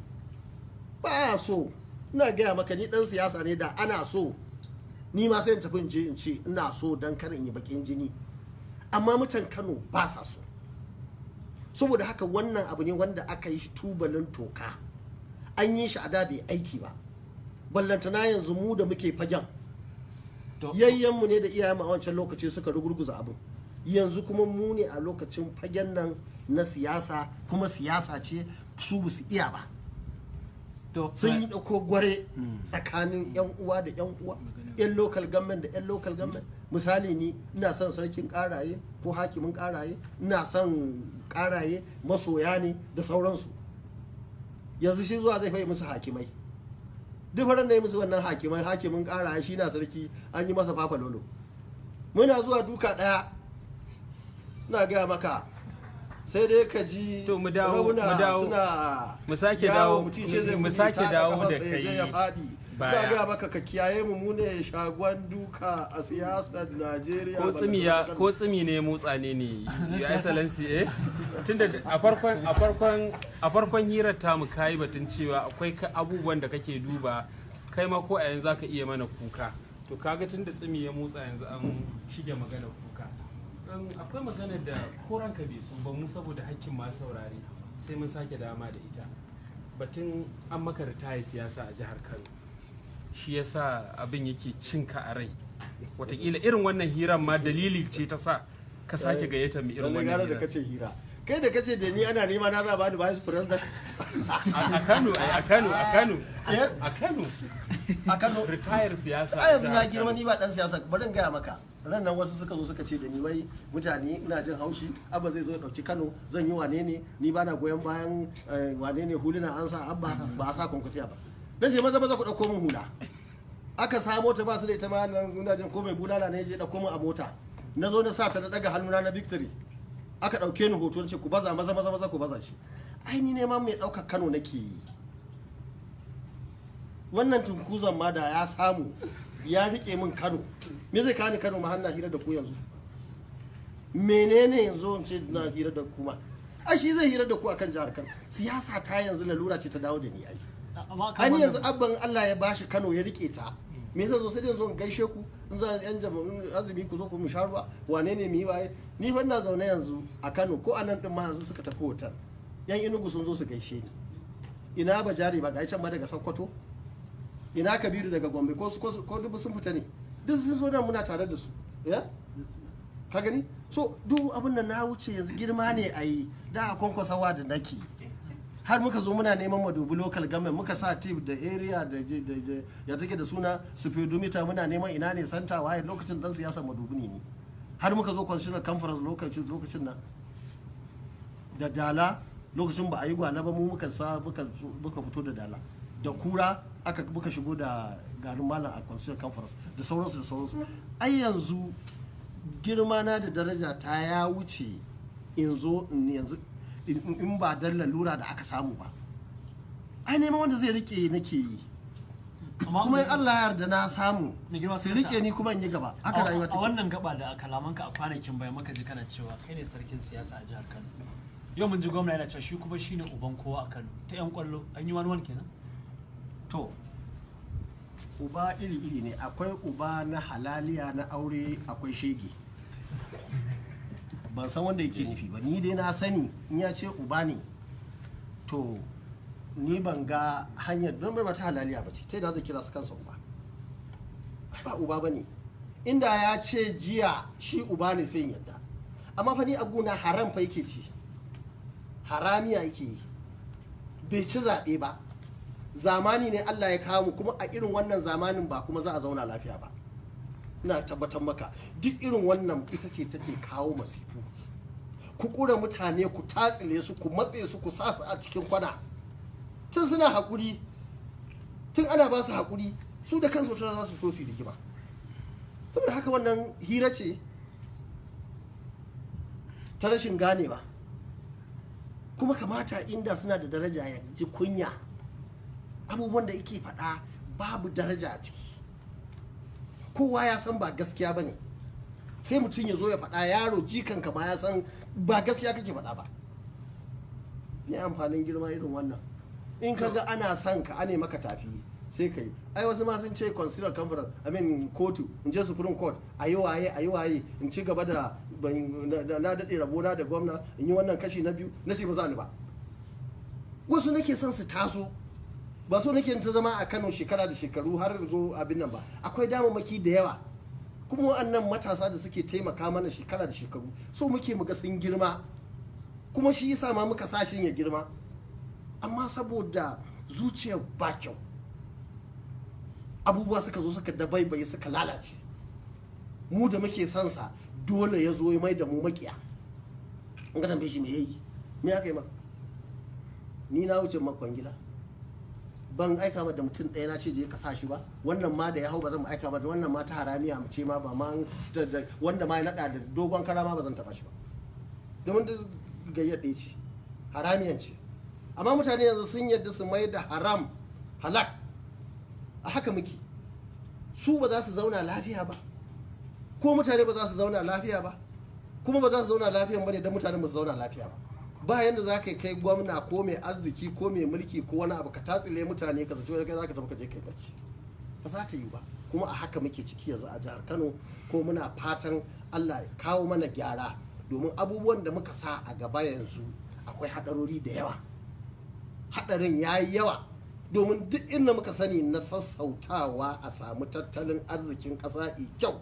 ba a so. Ina gaya maka, ni dan siyasa ne, da ana so ni ma sai in tafi in je in ce ina so dan kar in yi bakin jini. Amma mutan Kano ba sa so. Saboda haka wannan abu ne wanda aka yi shi tubalin toka, an yi shi a da bai aiki ba, ballantana yanzu mu da muke fagen. Yayyanmu ne da iyayenmu a wancan lokaci suka rugurguza abin. Yanzu kuma mu ne a lokacin fagen nan na siyasa, kuma siyasa ce su ba su iya ba. Sun yi ɗauko gware tsakanin yan uwa da yan uwa, yan local government da yan local government. Misali, ni ina son sarkin Karaye ko hakimin Karaye, ina son Karaye, masoya ne da sauransu. Yanzu shi zuwa zai fai musu hakimai. Duk faran da ya musu wannan hakimai, hakimin Karaye shi na sarki, an yi masa fafa lolo. Muna zuwa duka ɗaya, ina gaya maka, sai dai ka ji To, mu dawo- rauna mu dawo- suna mu sake yawo, dawo- mutum ce zai mu gudu, sake taka dawo da kafarsa ya je kai ya faɗi. baya. Ina gaya maka, ka kiyaye mu, mu ne shagon duka a siyasar Najeriya. Ko tsimi ya ko tsimi ne motsa ne ne, Your Excellency, tunda a farkon hirar tamu kayi batun cewa akwai abubuwan da kake duba, kai ma ko a yanzu zaka iya mana kuka. To kaga tunda tsimi ya motsa, yanzu an shige magana kuka. Akwai magana da ko ranka bai so ba, mu saboda hakkin ma saurare sai mun sake dama da ita, batun an maka ritaya siyasa a jihar Kano. Shi yasa abin yake cinka a rai. Watakila irin wannan hiran ma dalili ce ta sa ka sake gayyata mu irin Lalle wannan gara da hirar. kace hira, kai da kace da ni ana nema na za bani vice president. A Kano, ai, a Kano, a Kano, Eh? a Kano. A Kano. Ritayar siyasa A yanzu na jihar girma, Kano. ni ba dan siyasa. Bari in gaya maka, ran nan wasu suka zo suka ce da ni wai mutane ina jin haushi, Abba zai zo ya dauki Kano, zan yi wane ne, ni ba na goyon bayan wane ne, huluna an sa Abba, ba a sa Kwankwasiya ba. Na ce maza maza ku dauko min hula. Aka samo ta, ba su da ita ma nan, ina jin ko mai bulala ne je dauko min a mota. Na zo na sa ta, na daga hannuna na victory, aka dauke ni hoto. Na ce ku baza, maza maza maza ku baza shi. Ai ni ne ma mai daukar Kano nake yi. Wannan tunkuzan ma da ya samu ya rike min Kano, me zai kawo ni Kano ma har na hira da ku yanzu? Menene yanzu in ce na hira da ku ma? Ai shi zai hira da ku akan jihar Kano. Siyasa ta yanzu lalura ce ta dawo da ni ai. Amma kan Ai ni yanzu wannan- abban Allah ya bashi Kano ya rike ta. Me yasa zo sai dai zo in gaishe ku, in za yan jama'un azumi ku zo ku mu sha ruwa, wane ne mu yi waye. Ni fa ina zaune yanzu a Kano ko a nan din ma yanzu suka tafi hotel, yan Enugu sun zo su gaishe ni. Ina Bajari ba ga can ba daga Sokoto, ina Kabiru daga Gombe, ko ko dubu sun fita ne, duk sun zo nan muna tare da su. Ya ka gani? So duk abin da na wuce yanzu girma ne a yi da a kwankwasawa da nake har muka zo muna neman Madobi local government, muka sa tip da area da ya take da suna speedometer, muna neman ina ne santa waye. Lokacin dan siyasa Madobi ne ni, har muka zo constitutional conference lokacin nan da Dala, lokacin ba a yi Gwala ba, mu muka sa muka fito da Dala da Kura, aka muka shigo da garin malam a constitutional conference da sauransu da sauransu. Ai yanzu girma na da daraja ta ya wuce in zo in yanzu in ba dan lalura da aka samu ba. Ai neman wanda zai rike nake yi, kuma in Allah ya yarda na samu su rike ni kuma in yi gaba. Haka rayuwa take. A wannan gaba da kalamanka a kwanakin baya muka ji kana cewa kai ne sarkin siyasa a jihar Kano. Yau mun ji gwamna yana cewa shi kuma shine uban kowa a Kano. Ta yan kwallo an yi wani kenan? To uba iri-iri ne, akwai uba na halaliya na aure, akwai shege. Ban san wanda yake nufi ba, ni dai na sani in ya ce uba ne to ni ban ga hanyar don bai ba ta halaliya ba ce ta yadda zai kira su kansa uba. Ba uba ba ne. Inda ya ce jiya shi uba ne sai in yadda, amma fa ni a gona haram fa yake ci, haramiya yake yi, bai ci zaɓe ba. Zamani ne Allah ya kawo mu, kuma a irin wannan zamanin ba kuma za a zauna lafiya ba. Ina tabbatar maka duk irin wannan ita ce take kawo masifu. Ku kura mutane, ku tatsile su, ku matse su, ku sa su a cikin kwana. Tun suna haƙuri, tun ana ba su haƙuri, su da kansu wata za su fito su yi rigima. Saboda haka wannan hira ce ta rashin ganewa. Kuma kamata inda suna da daraja ya ji kunya. Abubuwan da yake faɗa babu daraja a ciki. Kowa ya san ba gaskiya ba ne. Sai mutum ya zo ya faɗa, yaro jikanka ma ya san ba gaskiya kake faɗa ba. Me amfanin girma irin wannan? In ka ga ana son ka, ane maka tafi sai ka yi. Ai wasu ma sun ce constitutional conference, I mean kotu, in je Supreme Court a yi waye a yi waye, in ci gaba da na daɗe rabona da gwamna, in yi wannan kashi na biyu, na ce ba za ni ba. Wasu nake son su taso, ba so nake ta zama a Kano shekara da shekaru har zo abin nan ba. Akwai damammaki da yawa, kuma wa'annan matasa da suke taimaka mana shekara da shekaru so muke muga sun girma, kuma shi yasa ma muka sashin ya girma. Amma saboda zuciyar ba kyau, abubuwa suka zo suka dabaibaye suka lalace. Mu da muke son sa dole ya zo ya mai da mu makiya. In ka tambaye shi me yayi, me aka yi masa, ni na wuce makwangila, ban aika ma da mutum ɗaya na ce je ka sa shi ba. Wannan ma da ya hau ba zan aika ma da wannan ma ta haramiya mu ce ma ba ma wanda ma ya naɗa da dogon kara ma ba zan taɓa shi ba, domin duk gayyar ɗaya ce, haramiyan ce. Amma mutane yanzu sun yadda su mai da haram halak. A haka muke. Su ba za su zauna lafiya ba, ko mutane ba za su zauna lafiya ba, kuma ba za su zauna lafiya ba ne don mutane ba su zauna lafiya ba. Ba yanda za ka kai gwamna ko mai arziki ko mai mulki ko wani abu ka tatsile mutane ka zaci wai kai za ka tafi ka je kai barci, ba za ta yi ba. Kuma a haka muke ciki yanzu a jihar Kano, ko muna fatan Allah ya kawo mana gyara, domin abubuwan da muka sa a gaba yanzu akwai haɗarori da yawa. Haɗarin ya yi yawa, domin duk inda muka sani na sassautawa a samu tattalin arzikin ƙasa i kyau,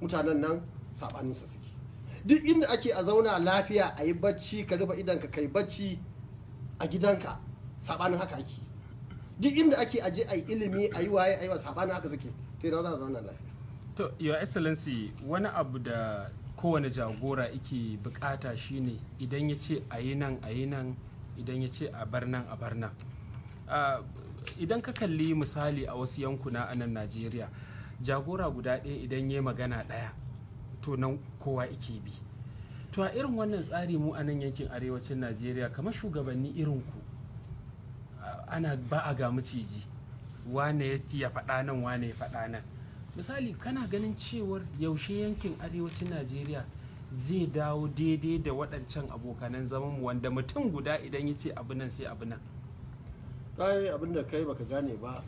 mutanen nan saɓaninsa suke. Duk inda ake a zauna lafiya a yi bacci, ka rufe idonka kai bacci a gidanka, saɓanin haka ake. Duk inda ake aje a yi ilimi a yi waye a yi wa, saɓanin haka suke. To ina za a zauna lafiya? To Your Excellency, wani abu da kowane jagora yake bukata shine idan ya ce a yi nan a yi nan, idan ya ce a bar nan a bar nan. Idan ka kalli misali a wasu yankuna a nan Najeriya, jagora guda ɗaya idan ya magana ɗaya to nan kowa yake bi. To a irin wannan tsari mu a nan yankin arewacin Najeriya, kamar shugabanni irin ku, ana ba a ga maciji, wane ya faɗa nan, wane ya faɗa nan. Misali, kana ganin cewar yaushe yankin arewacin Najeriya zai dawo daidai da waɗancan abokanan zaman mu wanda mutum guda idan ya ce abu nan sai abu nan? Ai abin da kai baka gane ba,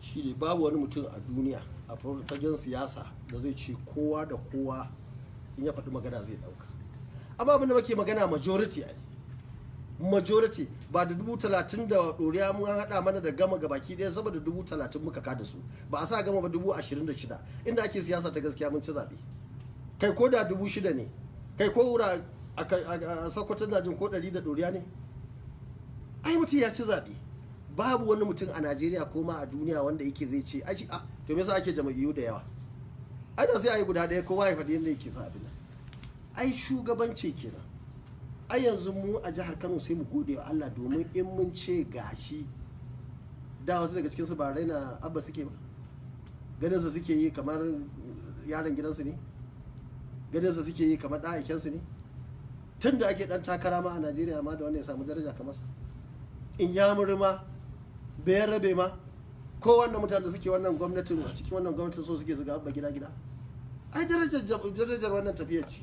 Shi ne babu wani mutum a duniya a fagen siyasa da zai ce kowa da kowa in ya faɗi magana zai ɗauka. Amma abin da muke magana majority ai. Majority ba da 30,000 da ɗoriya mun haɗa mana da gama gabaki ɗaya, saboda 30,000 muka kada su, ba a sa gama ba 26,000. Inda ake siyasa ta gaskiya mun ci zaɓe. Kai ko da 6,000 ne, kai ko wura a Sokoto na jin ko 100 da ɗoriya ne, ai mutum ya ci zaɓe. Babu wani mutum a Najeriya ko ma a duniya wanda yake zai ce ai a to me yasa ake jama'iyyu da yawa? Ai da sai a yi guda ɗaya, kowa ya faɗi yadda yake sa abin nan. Ai shugabanci kenan. Ai yanzu mu a jihar Kano sai mu gode wa Allah, domin in mun ce gashi da wasu daga cikinsu ba raina Abba suke ba, ganinsa suke yi kamar yaron gidansu ne, ganinsa suke yi kamar ɗan ne. Tun da ake ɗan takara ma a Najeriya ma da wanda ya samu daraja kamar sa, in ya ma bayan rabe ma, ko wannan mutane da suke wannan gwamnatin, a cikin wannan gwamnatin so suke su ga Abba gida gida. Ai darajar wannan tafiyar ce.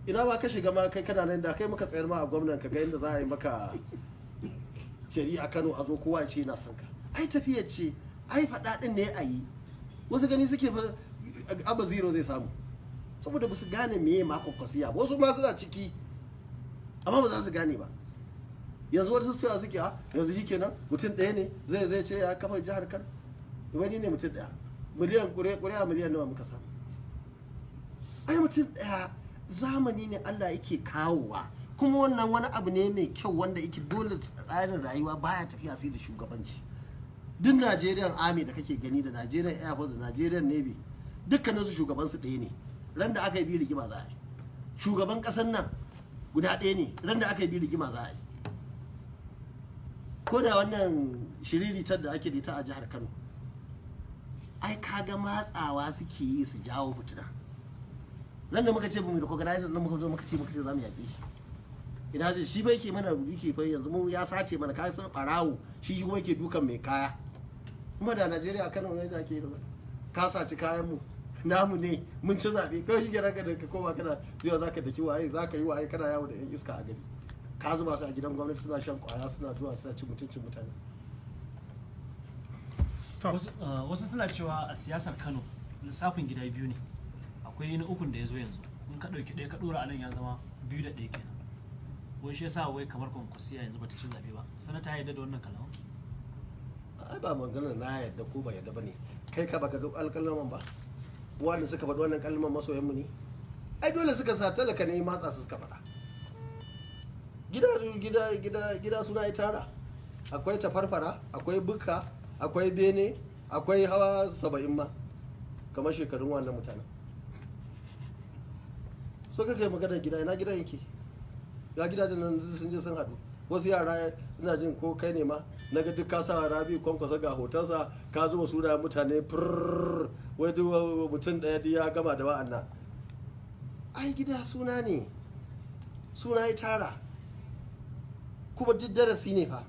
Ina ma ka shiga ma kai kana nan da kai muka tsayar ma a gwamnan ka ga yadda za a yi maka shari'a Kano a zo kowa ya ce yana son ka. Ai tafiyar ce, ai faɗa ɗin ne a yi. Wasu gani suke fa Abba zero zai samu, saboda ba su gane meye ma kwakwasiya ba. Wasu ma suna ciki amma ba za su gane ba. Yanzu wasu suna suke a yanzu shi kenan mutum ɗaya ne zai ce ya kafa jihar Kano. Wani ne mutum ɗaya, miliyan ƙuri'a miliyan nawa muka samu? Ai mutum ɗaya zamani ne Allah yake kawowa, kuma wannan wani abu ne mai kyau wanda yake dole tsarin rayuwa baya tafiya sai da shugabanci. Duk Nigerian Army da kake gani, da Nigerian Air Force, da Nigerian Navy, dukkanin su shugaban su ɗaya ne. Ran da aka yi bi rigima za a yi. Shugaban ƙasar nan guda ɗaya ne, ran da aka yi bi rigima za a yi. Ko da wannan shiriritar da ake da ita a jihar Kano, ai kaga matsawa suke yi su jawo fitina. Nan da muka ce bamu recognize nan, muka zo muka ce za mu yaƙe shi. Ina ce shi bai ke mana yake fa yanzu mu ya sace mana kayan, sun barawo shi kuma yake dukan mai kaya. Kuma da Najeriya Kano ne da ake yi ba, ka saci kayan mu, namu ne, mun ci zaɓe kawai shi kenan ka da ka koma kana zuwa zaka daki waye, zaka yi waye, kana yawo da yan iska a gari, ka zuba su a gidan gwamnati suna shan kwaya, suna zuwa suna cin mutuncin mutane. Wasu suna cewa a siyasar Kano lissafin gida biyu ne, akwai na ukun da ya zo yanzu, in ka ɗauki ɗaya ka ɗora a nan ya zama 2 da 1 kenan. Wai shi yasa wai kamar kwankwasiya yanzu bata ci zaɓe ba. Sanata ya yarda da wannan kalaman? Ai ba magana na yadda ko ba yadda bane. Kai ka baka ga alƙalaman ba, wanda suka faɗi wannan kalman masoyan mu ne. Ai dole suka sa talaka ne matsa su suka faɗa. Gida gida gida gida suna yi tara, akwai tafarfara, akwai bukka, akwai bene, akwai hawa 70 ma, kamar shekarun wannan mutanen. So kake magana gida, ina gidan yake? Ya gidajen nan sun je sun haɗu. Wasu yara ina jin ko kai ne ma na ga duk ka sa Rabi Kwankwasa ga hotonsa, ka zuba sunayen mutane furr, wai duk mutum ɗaya duk ya gama da wa'annan. Ai gida suna ne, suna ya tara, kuma duk darasi ne fa.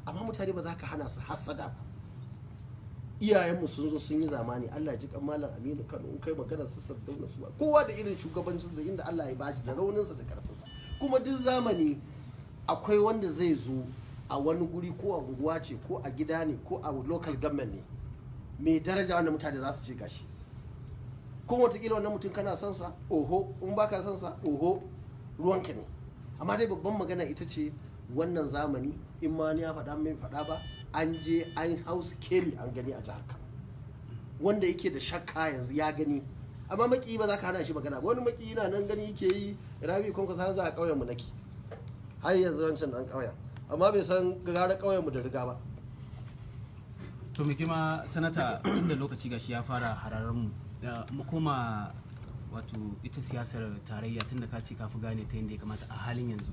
Amma mutane ba za ka hana su hassada ba. Iyayenmu sun zo sun yi zamani, Allah ji kan Malam Aminu Kano, in kai magana su Sardauna su kowa da irin shugabancin da inda Allah ya bashi da rauninsa da karfinsa. Kuma duk zamani akwai wanda zai zo a wani guri, ko a unguwa ce, ko a gida ne, ko a local government ne, mai daraja wanda mutane za su ce gashi. Kuma wataƙila wannan mutum kana son sa, oho, in baka son sa, oho, ruwanka ne. Amma dai babban magana ita ce wannan zamani, in ma ni ya faɗa mai faɗa ba, an je an hau sikeli an gani a jihar Kano. Wanda yake da shakka yanzu ya gani. Amma maki ba za ka hana shi magana ba. Wani maki yana nan gani yake yi Rabi Kwankwasa yanzu a ƙauyen mu nake, har yanzu wancan ɗan ƙauyen, amma bai san gara ƙauyen mu da riga ba. To mai girma sanata, tun da lokaci gashi ya fara hararar mu, mu koma wato ita siyasar tarayya, tun da ka ce ka fi gane ta yadda ya kamata a halin yanzu.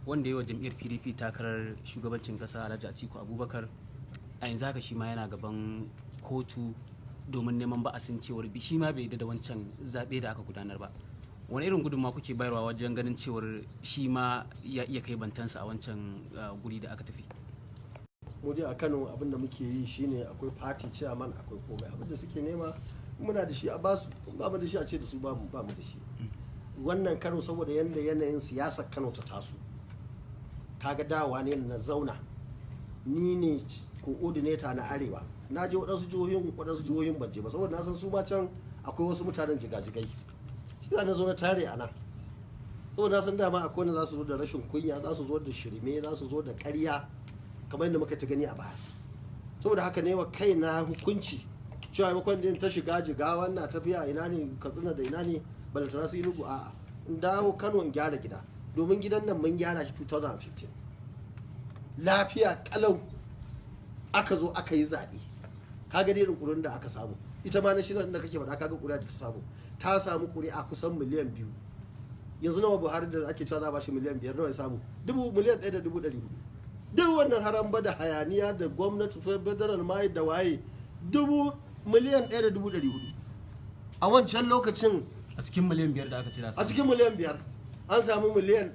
Wanda yi wa jam'iyyar PDP takarar shugabancin kasa, Alhaji Atiku Abubakar, a yanzu haka shi ma yana gaban kotu domin neman ba'asin cewar shi ma bai yarda da wancan zaɓe da aka gudanar ba. Wani irin gudunmawa kuke bayarwa wajen ganin cewar shi ma ya iya kai bantansa a wancan guri da aka tafi? Mu dai a Kano abin da muke yi shine akwai party chairman, akwai komai. Abin da suke nema muna da shi a basu, ba mu da shi a ce da su ba mu da shi. Wannan Kano saboda yanda yanayin siyasar Kano ta taso, kaga dawa ne na zauna Ni ne coordinator na arewa. Na je waɗansu jihohin, waɗansu jihohin ban je ba, saboda na san su ma can akwai wasu mutanen jigajigai. Shi na zo na tare a nan, saboda na san dama akwai wanda za su zo da rashin kunya, za su zo da shirme, za su zo da ƙarya, kamar yadda muka ta gani a baya. Saboda haka ne wa kaina hukunci cewa maimakon din ta shiga Jigawa na tafiya ina ne, Katsina da ina ne, balantana su Enugu, a'a, in dawo Kano in gyara gida, domin gidan nan mun gyara shi 2015 lafiya kalau. Aka zo aka yi zaɓe, kaga dai ƙuri'un da aka samu. Ita ma na shirin da kake faɗa, kaga ƙuri'a da ta samu, ta samu ƙuri'a kusan miliyan 2. Yanzu nawa Buhari da ake cewa za a bashi miliyan 5, nawa ya samu? 1.4 miliyan. Duk wannan haramba da hayaniya da gwamnati federal mai da waye, 1.4 miliyan a wancan lokacin. A cikin miliyan 5 da aka ce A cikin miliyan 5 an samu 1.4 miliyan.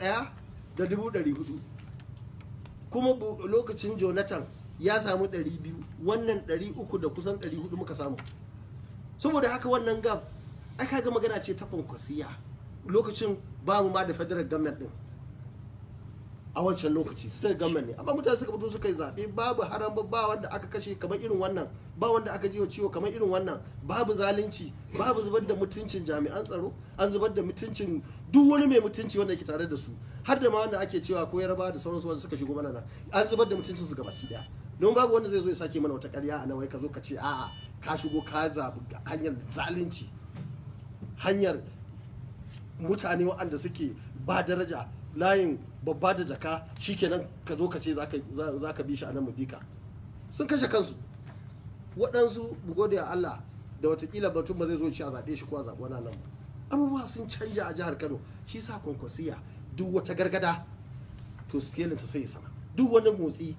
Kuma lokacin Jonathan ya samu 200, wannan 300 da kusan 400 muka samu. Saboda haka wannan gap ai kaga magana ce ta Kwankwasiya. Lokacin ba mu ma da federal government din a wancan lokaci, state government ne, amma mutane suka fito suka yi zaɓe, babu haram, ba wanda aka kashe kamar irin wannan, ba wanda aka ji wa ciwo kamar irin wannan, babu zalunci, babu zubar da mutuncin jami'an tsaro, an zubar da mutuncin duk wani mai mutunci wanda ke tare da su, har da ma wanda ake cewa ko Yarba da sauransu wanda suka shigo mana nan, an zubar da mutuncin su gabaki daya, don babu wanda zai zo ya sake mana wata ƙarya a nan, wai ka zo ka ce a'a, ka shigo ka zaɓi hanyar zalunci, hanyar mutane waɗanda suke ba daraja, layin babba da jaka, shikenan ka zo ka ce za ka bi shi a nan mu bi ka. Sun kashe kansu waɗansu. Mu gode wa Allah da watakila batun ba zai zo ci a zaɓe shi ko a zaɓi wani nan ba. Abubuwa sun canja a jihar Kano. Shi sa Kwankwasiya duk wata gargada to scaling ta sai sama, duk wani motsi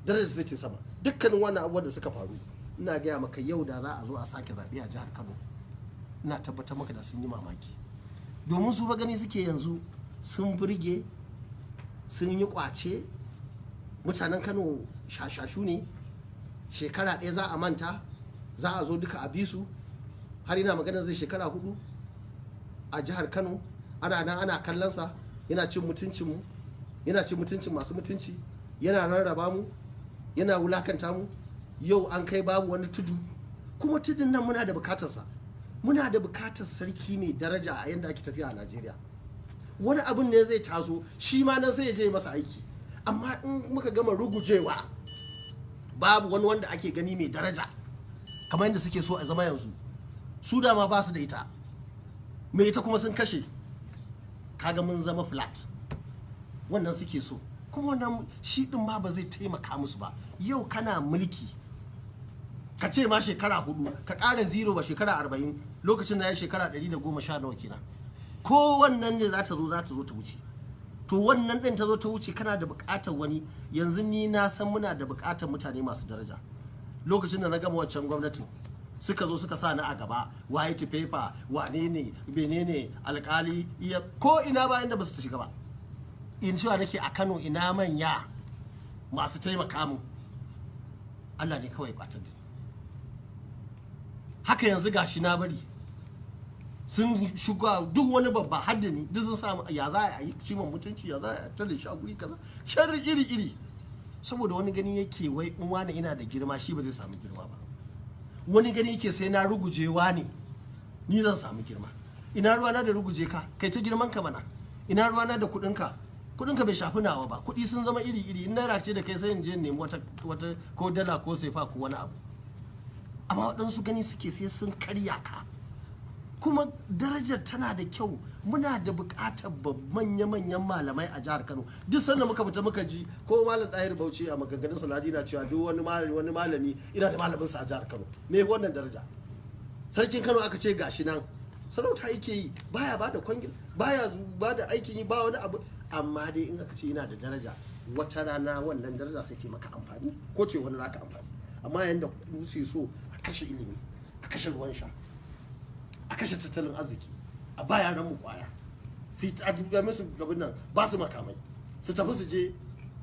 darajar sai ta sama. Dukkanin wannan abubuwan da suka faru, ina gaya maka, yau da za a zo a sake zaɓe a jihar Kano, ina tabbatar maka da sun yi mamaki, domin su ba gani suke yanzu sun burge, sun yi kwace. Mutanen Kano shashashu ne, shekara ɗaya za a manta, za a zo duka a bi su. Har ina magana zai shekara 4 a jihar Kano, ana nan ana kallonsa yana cin mutuncinmu, yana cin mutuncin masu mutunci, yana rarraba mu, yana wulakanta mu. Yau an kai babu wani tudu, kuma tudun nan muna da bukatarsa. Muna da bukatar sarki mai daraja a yanda ake tafiya a Najeriya. Wani abun ne zai taso, shi ma nan sai ya je masa aiki. Amma in muka gama rugujewa, babu wani wanda ake gani mai daraja kamar yadda suke so a zama yanzu. Su dama ba su da ita, mai ita kuma sun kashe. Kaga mun zama flat. Wannan suke so, kuma wannan shi din ma ba zai taimaka musu ba. Yau kana mulki, ka ce ma shekara 4, ka ƙara zero ba shekara 40, lokacin da ya shekara 110 nawa kenan. Ko wannan ne za ta zo, za ta zo ta wuce. To wannan din ta zo ta wuce, kana da buƙatar wani. Yanzu ni na san muna da buƙatar mutane masu daraja. Lokacin da na gama wancan gwamnatin, suka zo suka sa ni a gaba, white paper, wane ne, menene, alkali iya ko ina, ba inda ba su shiga ba. In cewa nake a Kano ina manya masu taimaka mu? Allah ne kawai kwatar da ni. Haka yanzu gashi na bari sun shiga, duk wani babba hadda ni, duk sun samu ya za a yi ciwon mutunci, ya za a tare shi a guri kaza, sharri iri iri, saboda wani gani yake wai in wani ina da girma, shi ba zai samu girma ba. Wani gani yake sai na rugujewa ne ni zan samu girma. Ina ruwana da ruguje ka? Kai ta girman ka mana. Ina ruwana da kuɗin ka? Kuɗin ka bai shafi nawa ba. Kuɗi sun zama iri iri. In naira ce da kai, sai in je in nemi wata wata, ko dala ko sefa ko wani abu. Amma waɗansu gani suke sai sun karya ka. Kuma darajar tana da kyau. Muna da buƙatar manya-manyan malamai a jihar Kano. Duk sanda muka fita muka ji ko Malam Ɗahir Bauchi a maganganun Saladi na cewa duk wani malami, wani malami ina da malamin sa a jihar Kano. Me wannan daraja? Sarkin Kano aka ce gashi nan sarauta yake yi, baya ba da kwangil, baya ba da aikin yi, ba wani abu, amma dai in aka ce yana da daraja, wata rana wannan daraja sai ta maka amfani ko ce wani naka amfani. Amma yayin da suke so a kashe ilimi, a kashe ruwan sha, a kashe tattalin arziki, a ba yaran mu kwaya, sai a duba musu gaban nan, ba su makamai su tafi su je.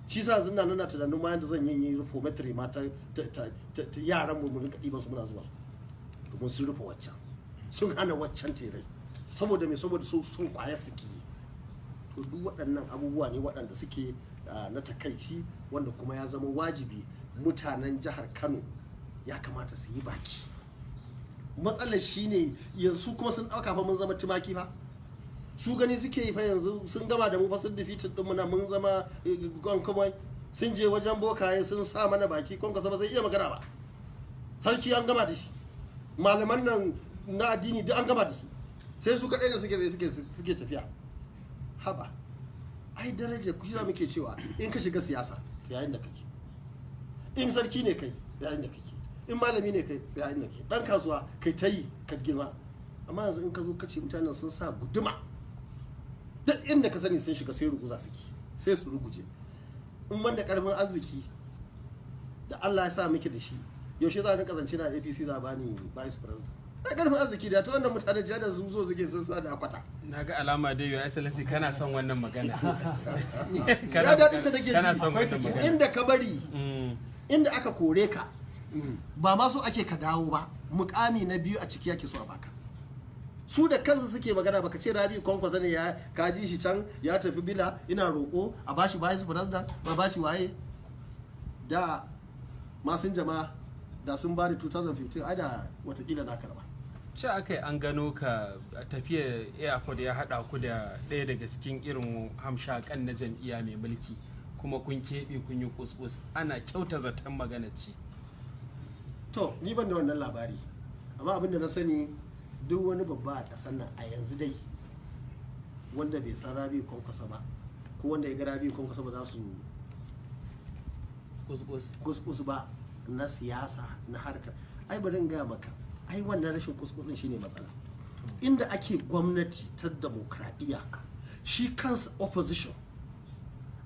Shi sa yanzu na tunanin ma yanda zan yi reformatory ma ta yaran mu, mu rinka ɗiban su muna zuwa su, domin sun rufe waccan, sun hana waccan terai. Saboda me? Saboda su sun kwaya suke yi. To duk waɗannan abubuwa ne waɗanda suke na takaici, wanda kuma ya zama wajibi mutanen jihar Kano ya kamata su yi baki. Matsalar shine yanzu kuma sun ɗauka fa mun zama tumaki fa, su gani suke yi fa yanzu sun gama da mu fa, sun defeated din mu na mun zama gwankamai. Sun je wajen bokaye sun sa mana baki, Kwankwasa ba zai iya magana ba, sarki an gama da shi, malaman nan na addini duk an gama da su, sai su kaɗai da suke tafiya. Haba, ai daraja ku shi muke cewa in ka shiga siyasa tsaya inda kake, in sarki ne kai tsaya inda kake, in malami ne kai tsaya inda kake, dan kasuwa kai ta yi ka girma. Amma yanzu in ka zo ka ce mutanen sun sa guduma, duk inda ka sani sun shiga sai ruguza suke, sai su ruguje. In banda karfin arziki da Allah ya sa muke da shi, yaushe za a rinka zance na APC za a bani vice president? Ai karfin arziki da ta wannan mutanen jiya da su zo suke sun sa da akwata. Na ga alama dai, Your Excellency, kana son wannan magana. Ya daɗin ta nake Kana son wannan ji. magana. Inda ka bari, inda aka kore ka, ba ma so ake ka dawo ba, mukami na biyu a ciki yake so a baka. Su da kansu suke magana, baka ce Rabi Kwankwasa ne ya kaji shi can ya tafi bila ina roƙo a bashi vice president ba bashi waye da masun jama'a da sun bani 2015, ai da watakila na karba. Ce aka yi an gano ka a tafiya airport, ya haɗa ku da ɗaya daga cikin irin hamshakan na jam'iyya mai mulki, kuma kun keɓe kun yi kuskus, ana kyauta zaton magana ce. To ni ban da wannan labari, amma abin da na sani, duk wani babba a ƙasar nan a yanzu dai wanda bai san Rabi Kwankwasa ba, ko wanda ya ga Rabi Kwankwasa ba za su kuskus kuskus ba na siyasa na harkar. Ai bari in gaya maka, ai wannan rashin kuskusin shine matsala. Inda ake gwamnati ta demokradiyya, shi kansa opposition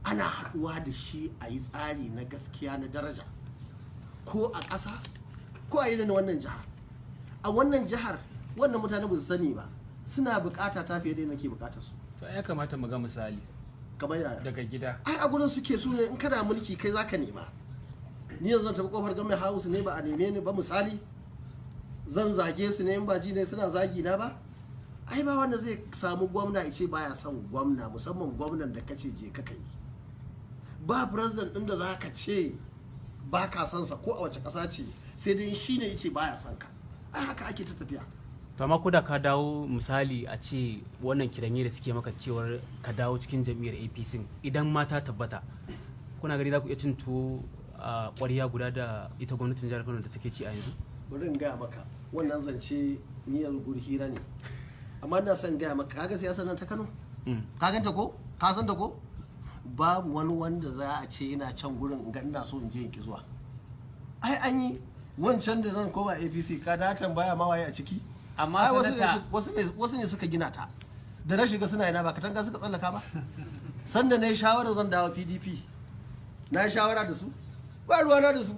ana haɗuwa da shi a yi tsari na gaskiya na daraja, ko a ƙasa ko a irin wannan jihar. A wannan jihar wannan mutane ba su sani ba, suna bukata ta fiye da yadda nake bukatar su. To ya kamata mu ga misali Kamar yaya? Daga gida. Ai a gurin suke su ne, in kana mulki kai zaka nema. Ni yanzu zan tafi kofar Government House ne ba a neme ni ba? Misali, zan zage su ne in ba ji ne suna zagi na ba? Ai ba wanda zai samu gwamna ya ce baya son gwamna, musamman gwamnan da kace je ka kai. Ba president din da zaka ce ba ka son sa, ko a wace ƙasa ce, sai dai shi ne yace baya son ka. Ai haka ake ta tafiya. To amma ko da ka dawo, misali a ce wannan kiranye da suke maka cewar ka dawo cikin jam'iyyar APC, idan ma ta tabbata, kuna gani za ku iya cin tuwo a ƙwarya guda da ita gwamnatin jihar Kano da take ci a yanzu? Bari in gaya maka, wannan zance ni yanzu guri hira ne, amma ina son gaya maka, kaga siyasar nan ta Kano, ka ganta ko ka san ta ko, babu wani wanda za a ce yana can gurin in ga ina so in je in ki zuwa. Ai an yi wancan da zan koma APC, ka da tambaya ma waye a ciki. Amma Ai wasu ne sanata- wasu ne suka gina ta da na shiga suna ina? Ba katanga suka tsallaka ba. Sanda na yi shawarar zan dawo PDP, na yi shawara da su? Ba ruwana da su.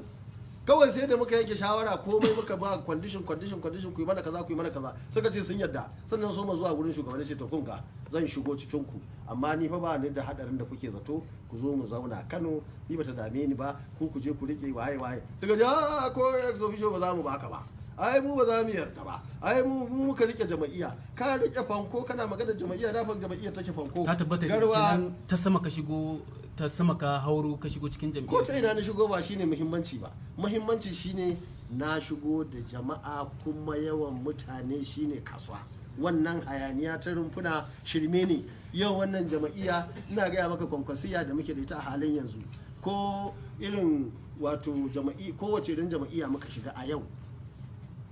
Kawai sai da muka yanke shawara, komai muka ba condition, condition, condition, ku yi mana kaza, ku yi mana kaza, suka ce sun yarda. Sannan so ma zuwa gurin shugabanni, ce to kun ga zan shigo cikin ku, amma ni fa ba ni da hadarin da kuke zato, ku zo mu zauna Kano, ni bata dame ni ba, ku ku je ku rike waye waye. Suka ce a ko ex officio ba za mu baka ba, ai mu ba za mu yarda ba, ai mu muka rike jama'iyya. Ka rike fanko kana magana jama'iyya, na fa jama'iyya take fanko. Ta tabbata garwa. Kenan ta sama ka shigo, ta sama ka hauro ka shigo cikin jam'iyyar? Ko ta ina na shigo ba shine muhimmanci ba. Muhimmanci shine na shigo da jama'a, kuma yawan mutane shine kasuwa. Wannan hayaniya ta rumfuna shirme ne. Yau wannan jama'iyya, ina gaya maka, Kwankwasiya da muke da ita a halin yanzu, ko irin wato jama'i, kowace irin jama'iyya muka shiga a yau,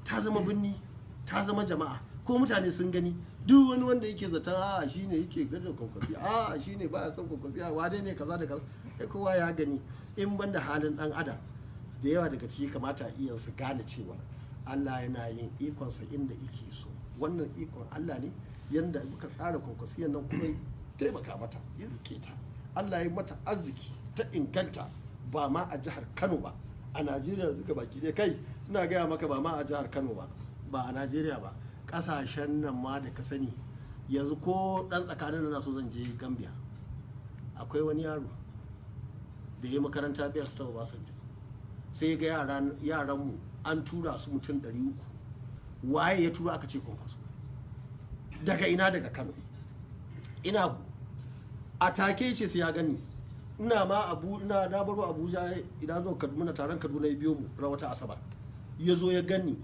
ta zama birni, ta zama jama'a, ko mutane sun gani. Duk wani wanda yake zaton a shine yake gada Kwankwasi, a shine ba a son Kwankwasi, a wane ne kaza da kaza, sai kowa ya gani. In banda halin dan adam, da yawa daga ciki kamata a iya su gane cewa Allah yana yin ikonsa inda yake so. Wannan ikon Allah ne, yanda muka tsara Kwankwasiyan nan kuma ya taimaka mata, ya rike ta, Allah ya mata arziki ta inganta, ba ma a jihar Kano ba, a Najeriya suka baki ɗaya. Kai, ina gaya maka, ba ma a jihar Kano ba, ba a Najeriya ba, ƙasashen nan ma da ka sani. Yanzu ko ɗan tsakanin na so zan je Gambia, akwai wani yaro da ya makaranta biyar su ta Obasanjo, sai ga yaranmu an tura su mutum 300. Waye ya tura? Aka ce Kwankwaso. Daga ina? Daga Kano. Ina A take ce sai ya gani. Ina ma abu ina na baro Abuja idan zo Kaduna, taron Kaduna ya biyo mu ran wata Asabar. Ya zo ya gani,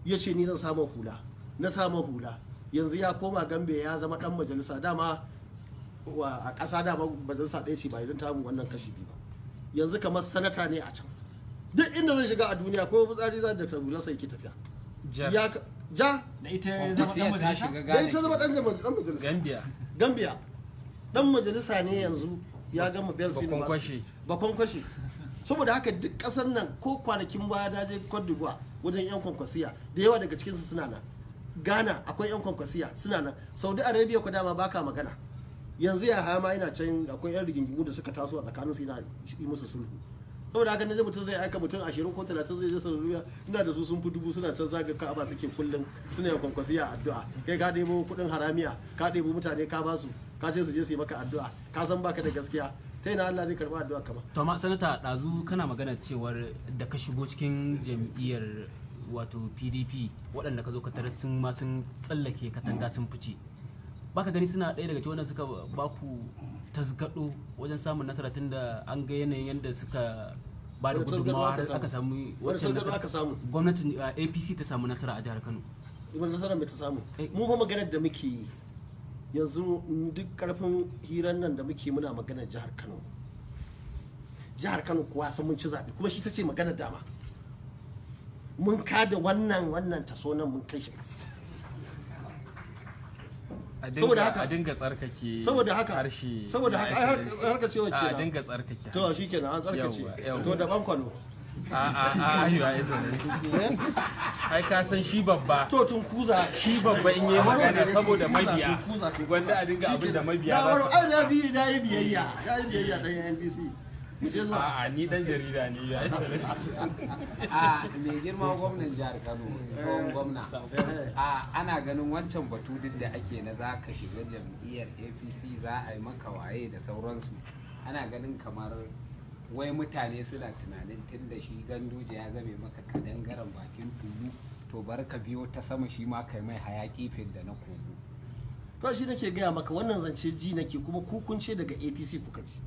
ya ce ni zan samu hula, na samu hula. Yanzu ya koma Gambe ya zama dan majalisa. Dama a ƙasa dama majalisa ɗaya ce, ba idan ta mu wannan kashi biyu ba. Yanzu kamar sanata ne a can. Duk inda zai shiga a duniya ko fitsari za da hula sai ke tafiya. Ja. Ja. Da ita ya zama dan Tafiyar ta majalisa? shiga Da Ghana ita zama kenan. dan majalisa. Gambia. Gambia. Dan majalisa ne yanzu, ya gama Bells Bakon University. kwashe. Bakon kwashe. Saboda haka duk kasar nan, ko kwanakin baya na je Cote d'Ivoire wajen yan kwankwasiya, da yawa daga cikinsu suna nan. Ghana akwai yan kwankwasiya suna nan. Saudi Arabia ko dama baka magana. Yanzu ya haya ma yana can, akwai yan rigingimu da suka taso a tsakaninsu, yana yi musu sulhu. Saboda haka naje mutum zai aika mutum 20 ko 30 zai je Saudi Arabia, ina da su sun fi 1000 suna can zaga Ka'aba suke kullum suna yin kwankwasiya addu'a. Kai ka ɗebo kuɗin haramiya, ka ɗebo mutane ka basu, ka ce su je su yi maka addu'a, ka san baka da gaskiya, ta ina Allah zai karɓi addu'a kama? To amma sanata, ɗazu kana magana cewar da ka shigo cikin jam'iyyar wato PDP, waɗanda ka zo ka tarar sun ma sun tsallake katanga sun fice, baka gani suna ɗaya daga cikin wanda suka baku tasgado wajen samun nasara, tunda an ga yanayin yadda suka ba da Wani tasgado gudunmawa aka har samu? aka samu Wani waccan tasgado aka samu? Gwamnatin APC ta samu nasara a jihar Kano. Wani nasara mai ta samu? Eh. Mu ba maganar da muke yi yanzu, duk karfin hirar nan da muke, muna maganar jihar Kano. Jihar Kano kuwa san mun ci zaɓe, kuma shi ta ce maganar dama mun kada wannan taso nan mun kai shi ƙasa. Saboda haka- A dinga tsarkake saboda haka harshe. Saboda haka ai har ka cewa A kenan. dinga tsarkake To shi kenan an tsarkace. Yawwa, yawwa. To da bankwalo. A your excellency, ai ka san shi babba To tun kuza. shi babba in yi magana saboda mabiya, Tunkuza, tunkuza. gwanda a dinga abin da mabiya Na za waro su ai na bi na yi biyayya, na yi biyayya dan NPC. Mu je zuwa. A'a, ni dan jarida ne, your excellency. A mai girma gwamnan jihar Kano, tsohon gwamna, a ana ganin wancan batu duk da ake na za ka shiga jam'iyyar APC, za a yi maka waye da sauransu, ana ganin kamar wai mutane suna tunanin tun da shi Ganduje ya zame maka kadangaren bakin tulu, to bar ka biyo ta sama shi ma kai mai hayaki da na kogo. To shi nake gaya maka, wannan zance ji nake, kuma ku kun ce daga APC kuka ji.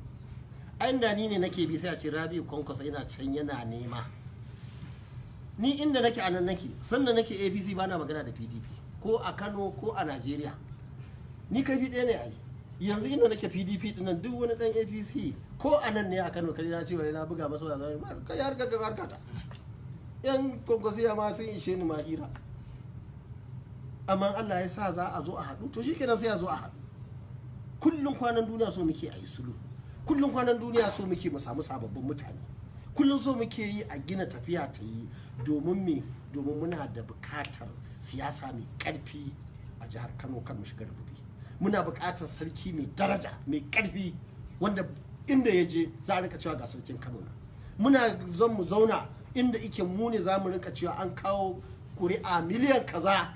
Ai da ni ne nake bi, sai a ce Rabi'u Kwankwaso yana can yana nema. Ni inda nake a nan nake, sannan nake APC, bana magana da PDP ko a Kano ko a Najeriya. Ni karfi ɗaya ne ai. Yanzu inda nake PDP dinnan, duk wani dan APC ko a nan ne a Kano kai na ce wai na buga masa wani kai har ka harka ta. Yan kwankwasiya ma sun ishe ni ma hira. Amma Allah ya sa za a zo a haɗu, to shikenan sai a zo a haɗu. Kullum kwanan duniya so muke a yi sulhu, kullum kwanan duniya so muke mu samu sababbin mutane, kullum so muke yi a gina tafiya ta yi. Domin me? Domin muna da bukatar siyasa mai karfi a jihar Kano kan mu shiga rububi. Muna bukatar sarki mai daraja mai karfi wanda inda ya je za a rika cewa ga sarkin Kano na. Muna zan mu zauna inda ike mu ne za mu rinka cewa an kawo kuri'a miliyan kaza,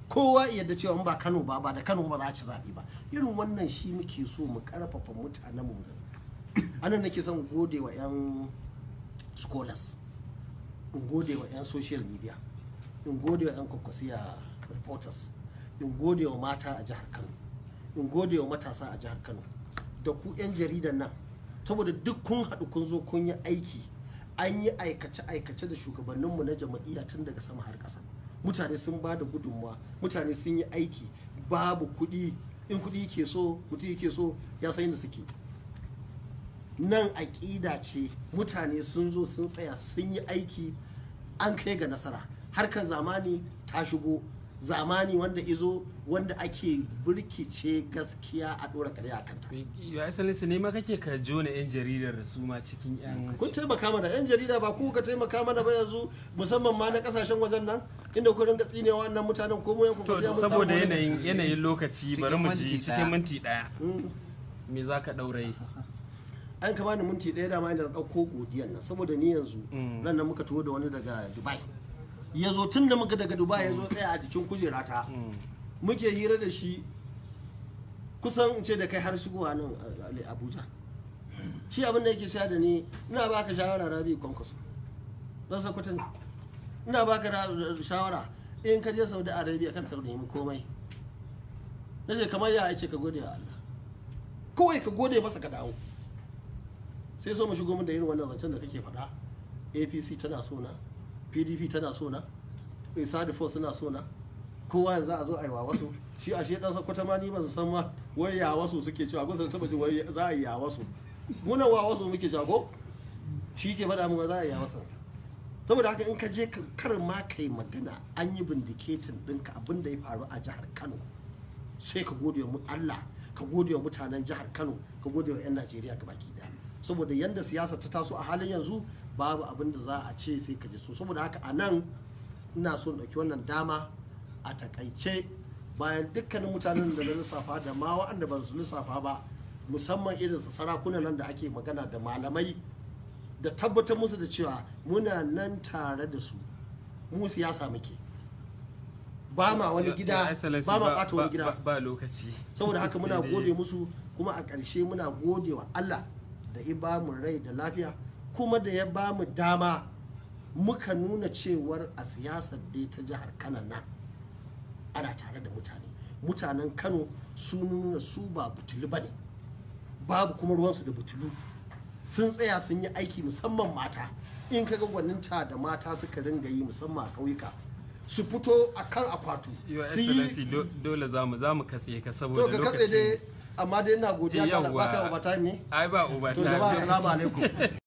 kowa ya yarda cewa in ba Kano ba, ba da Kano ba za a ci zaɓe ba. Irin wannan shi muke so mu karfafa mutanen mu. Anan nake son gode wa 'yan scholars, in gode wa 'yan social media, in gode wa 'yan kwankwasiya reporters, in gode wa mata a jihar Kano, in gode wa matasa a jihar Kano, da ku 'yan jaridan nan, saboda duk kun haɗu kun zo kun yi aiki. An yi aikace-aikace da shugabanninmu na jama'iyya tun daga sama har ƙasa. Mutane sun ba da gudunmawa, mutane sun yi aiki. Babu kuɗi, in kuɗi yake so mutum yake so ya san inda suke. Nan aƙida ce, mutane sun zo sun tsaya sun yi aiki, an kai ga nasara. Harkar zamani ta shigo, zamani wanda izo wanda ake birkice gaskiya a ɗora karya a kanta. Your excellency, ne ma kake ka jona yan jaridar da su ma cikin yan Kun taimaka mana, yan jarida, ba ku ka taimaka mana ba yanzu, musamman ma na kasashen wajen nan inda ku ringa tsinewa wannan mutanen ko mu yanku. To saboda yanayin lokaci, bari mu ji Cikin cikin minti minti daya, me za ka ɗauraye? An ka bani minti ɗaya, dama ina ɗauko godiyan nan saboda ni yanzu ran nan muka taho da wani daga Dubai, ya zo tun da muka daga Dubai ya zo tsaya a jikin kujerata muke hira da shi, kusan in ce da kai har shigowa nan Abuja. Shi abin da yake sha da ni, ina baka shawara Rabi Kwankwaso, dan Sokoto ne, ina baka shawara, in ka je Saudi Arabia kan ka nemi komai. Nace kamar ya? Ce ka gode wa Allah. Kawai ka gode masa ka dawo. Sai so mu shigo mun da irin wannan zancen da kake faɗa, APC tana so na, PDP tana so na, Sadi Force suna so na, kowa yanzu a zo a yi wa wasu. Shi ashe dan Sokoto ma, ni ban san ma wai ya wasu suke cewa gusa da taba ji wai za a yi ya wasu. Muna wa wasu muke cewa ko shi ke faɗa mu za a yi ya wasu. Saboda haka in ka je kar ma kai magana, an yi vindicating ɗinka. Abin da ya faru a jihar Kano, sai ka gode wa Allah, ka gode wa mutanen jihar Kano, ka gode wa 'yan Najeriya gabaki daya. Saboda yanda siyasa ta taso a halin yanzu, babu abin da za a ce sai ka ji so. Saboda haka a nan ina so in ɗauki wannan dama a takaice, bayan dukkanin mutanen da na lissafa da ma waɗanda ban su lissafa ba, musamman irin su sarakunan nan da ake magana da malamai, da tabbatar musu da cewa muna nan tare da su. Mu siyasa muke, ba ma wani gida, ba ma ɓata wani gida. Ba lokaci. Saboda haka muna Sai dai- gode musu, kuma a ƙarshe muna gode wa Allah da ya ba mu rai da lafiya, kuma da ya ba mu dama muka nuna cewar a siyasar dai ta jihar Kano nan ana tare da mutane. Mutanen Kano su nuna su ba butulu ba ne, babu kuma ruwansu da butulu. Sun tsaya sun yi aiki, musamman mata. In ka ga gwaninta da mata suka ringa yi, musamman a ƙauyuka, su fito a kan akwatu Your su yi. Excellency, dole za mu katse ka To, saboda ka katse lokacin. dai, amma dai ina godiya. Ka Yawwa. baka overtime ne? Ai ba overtime. To jama'a, assalamu alaikum.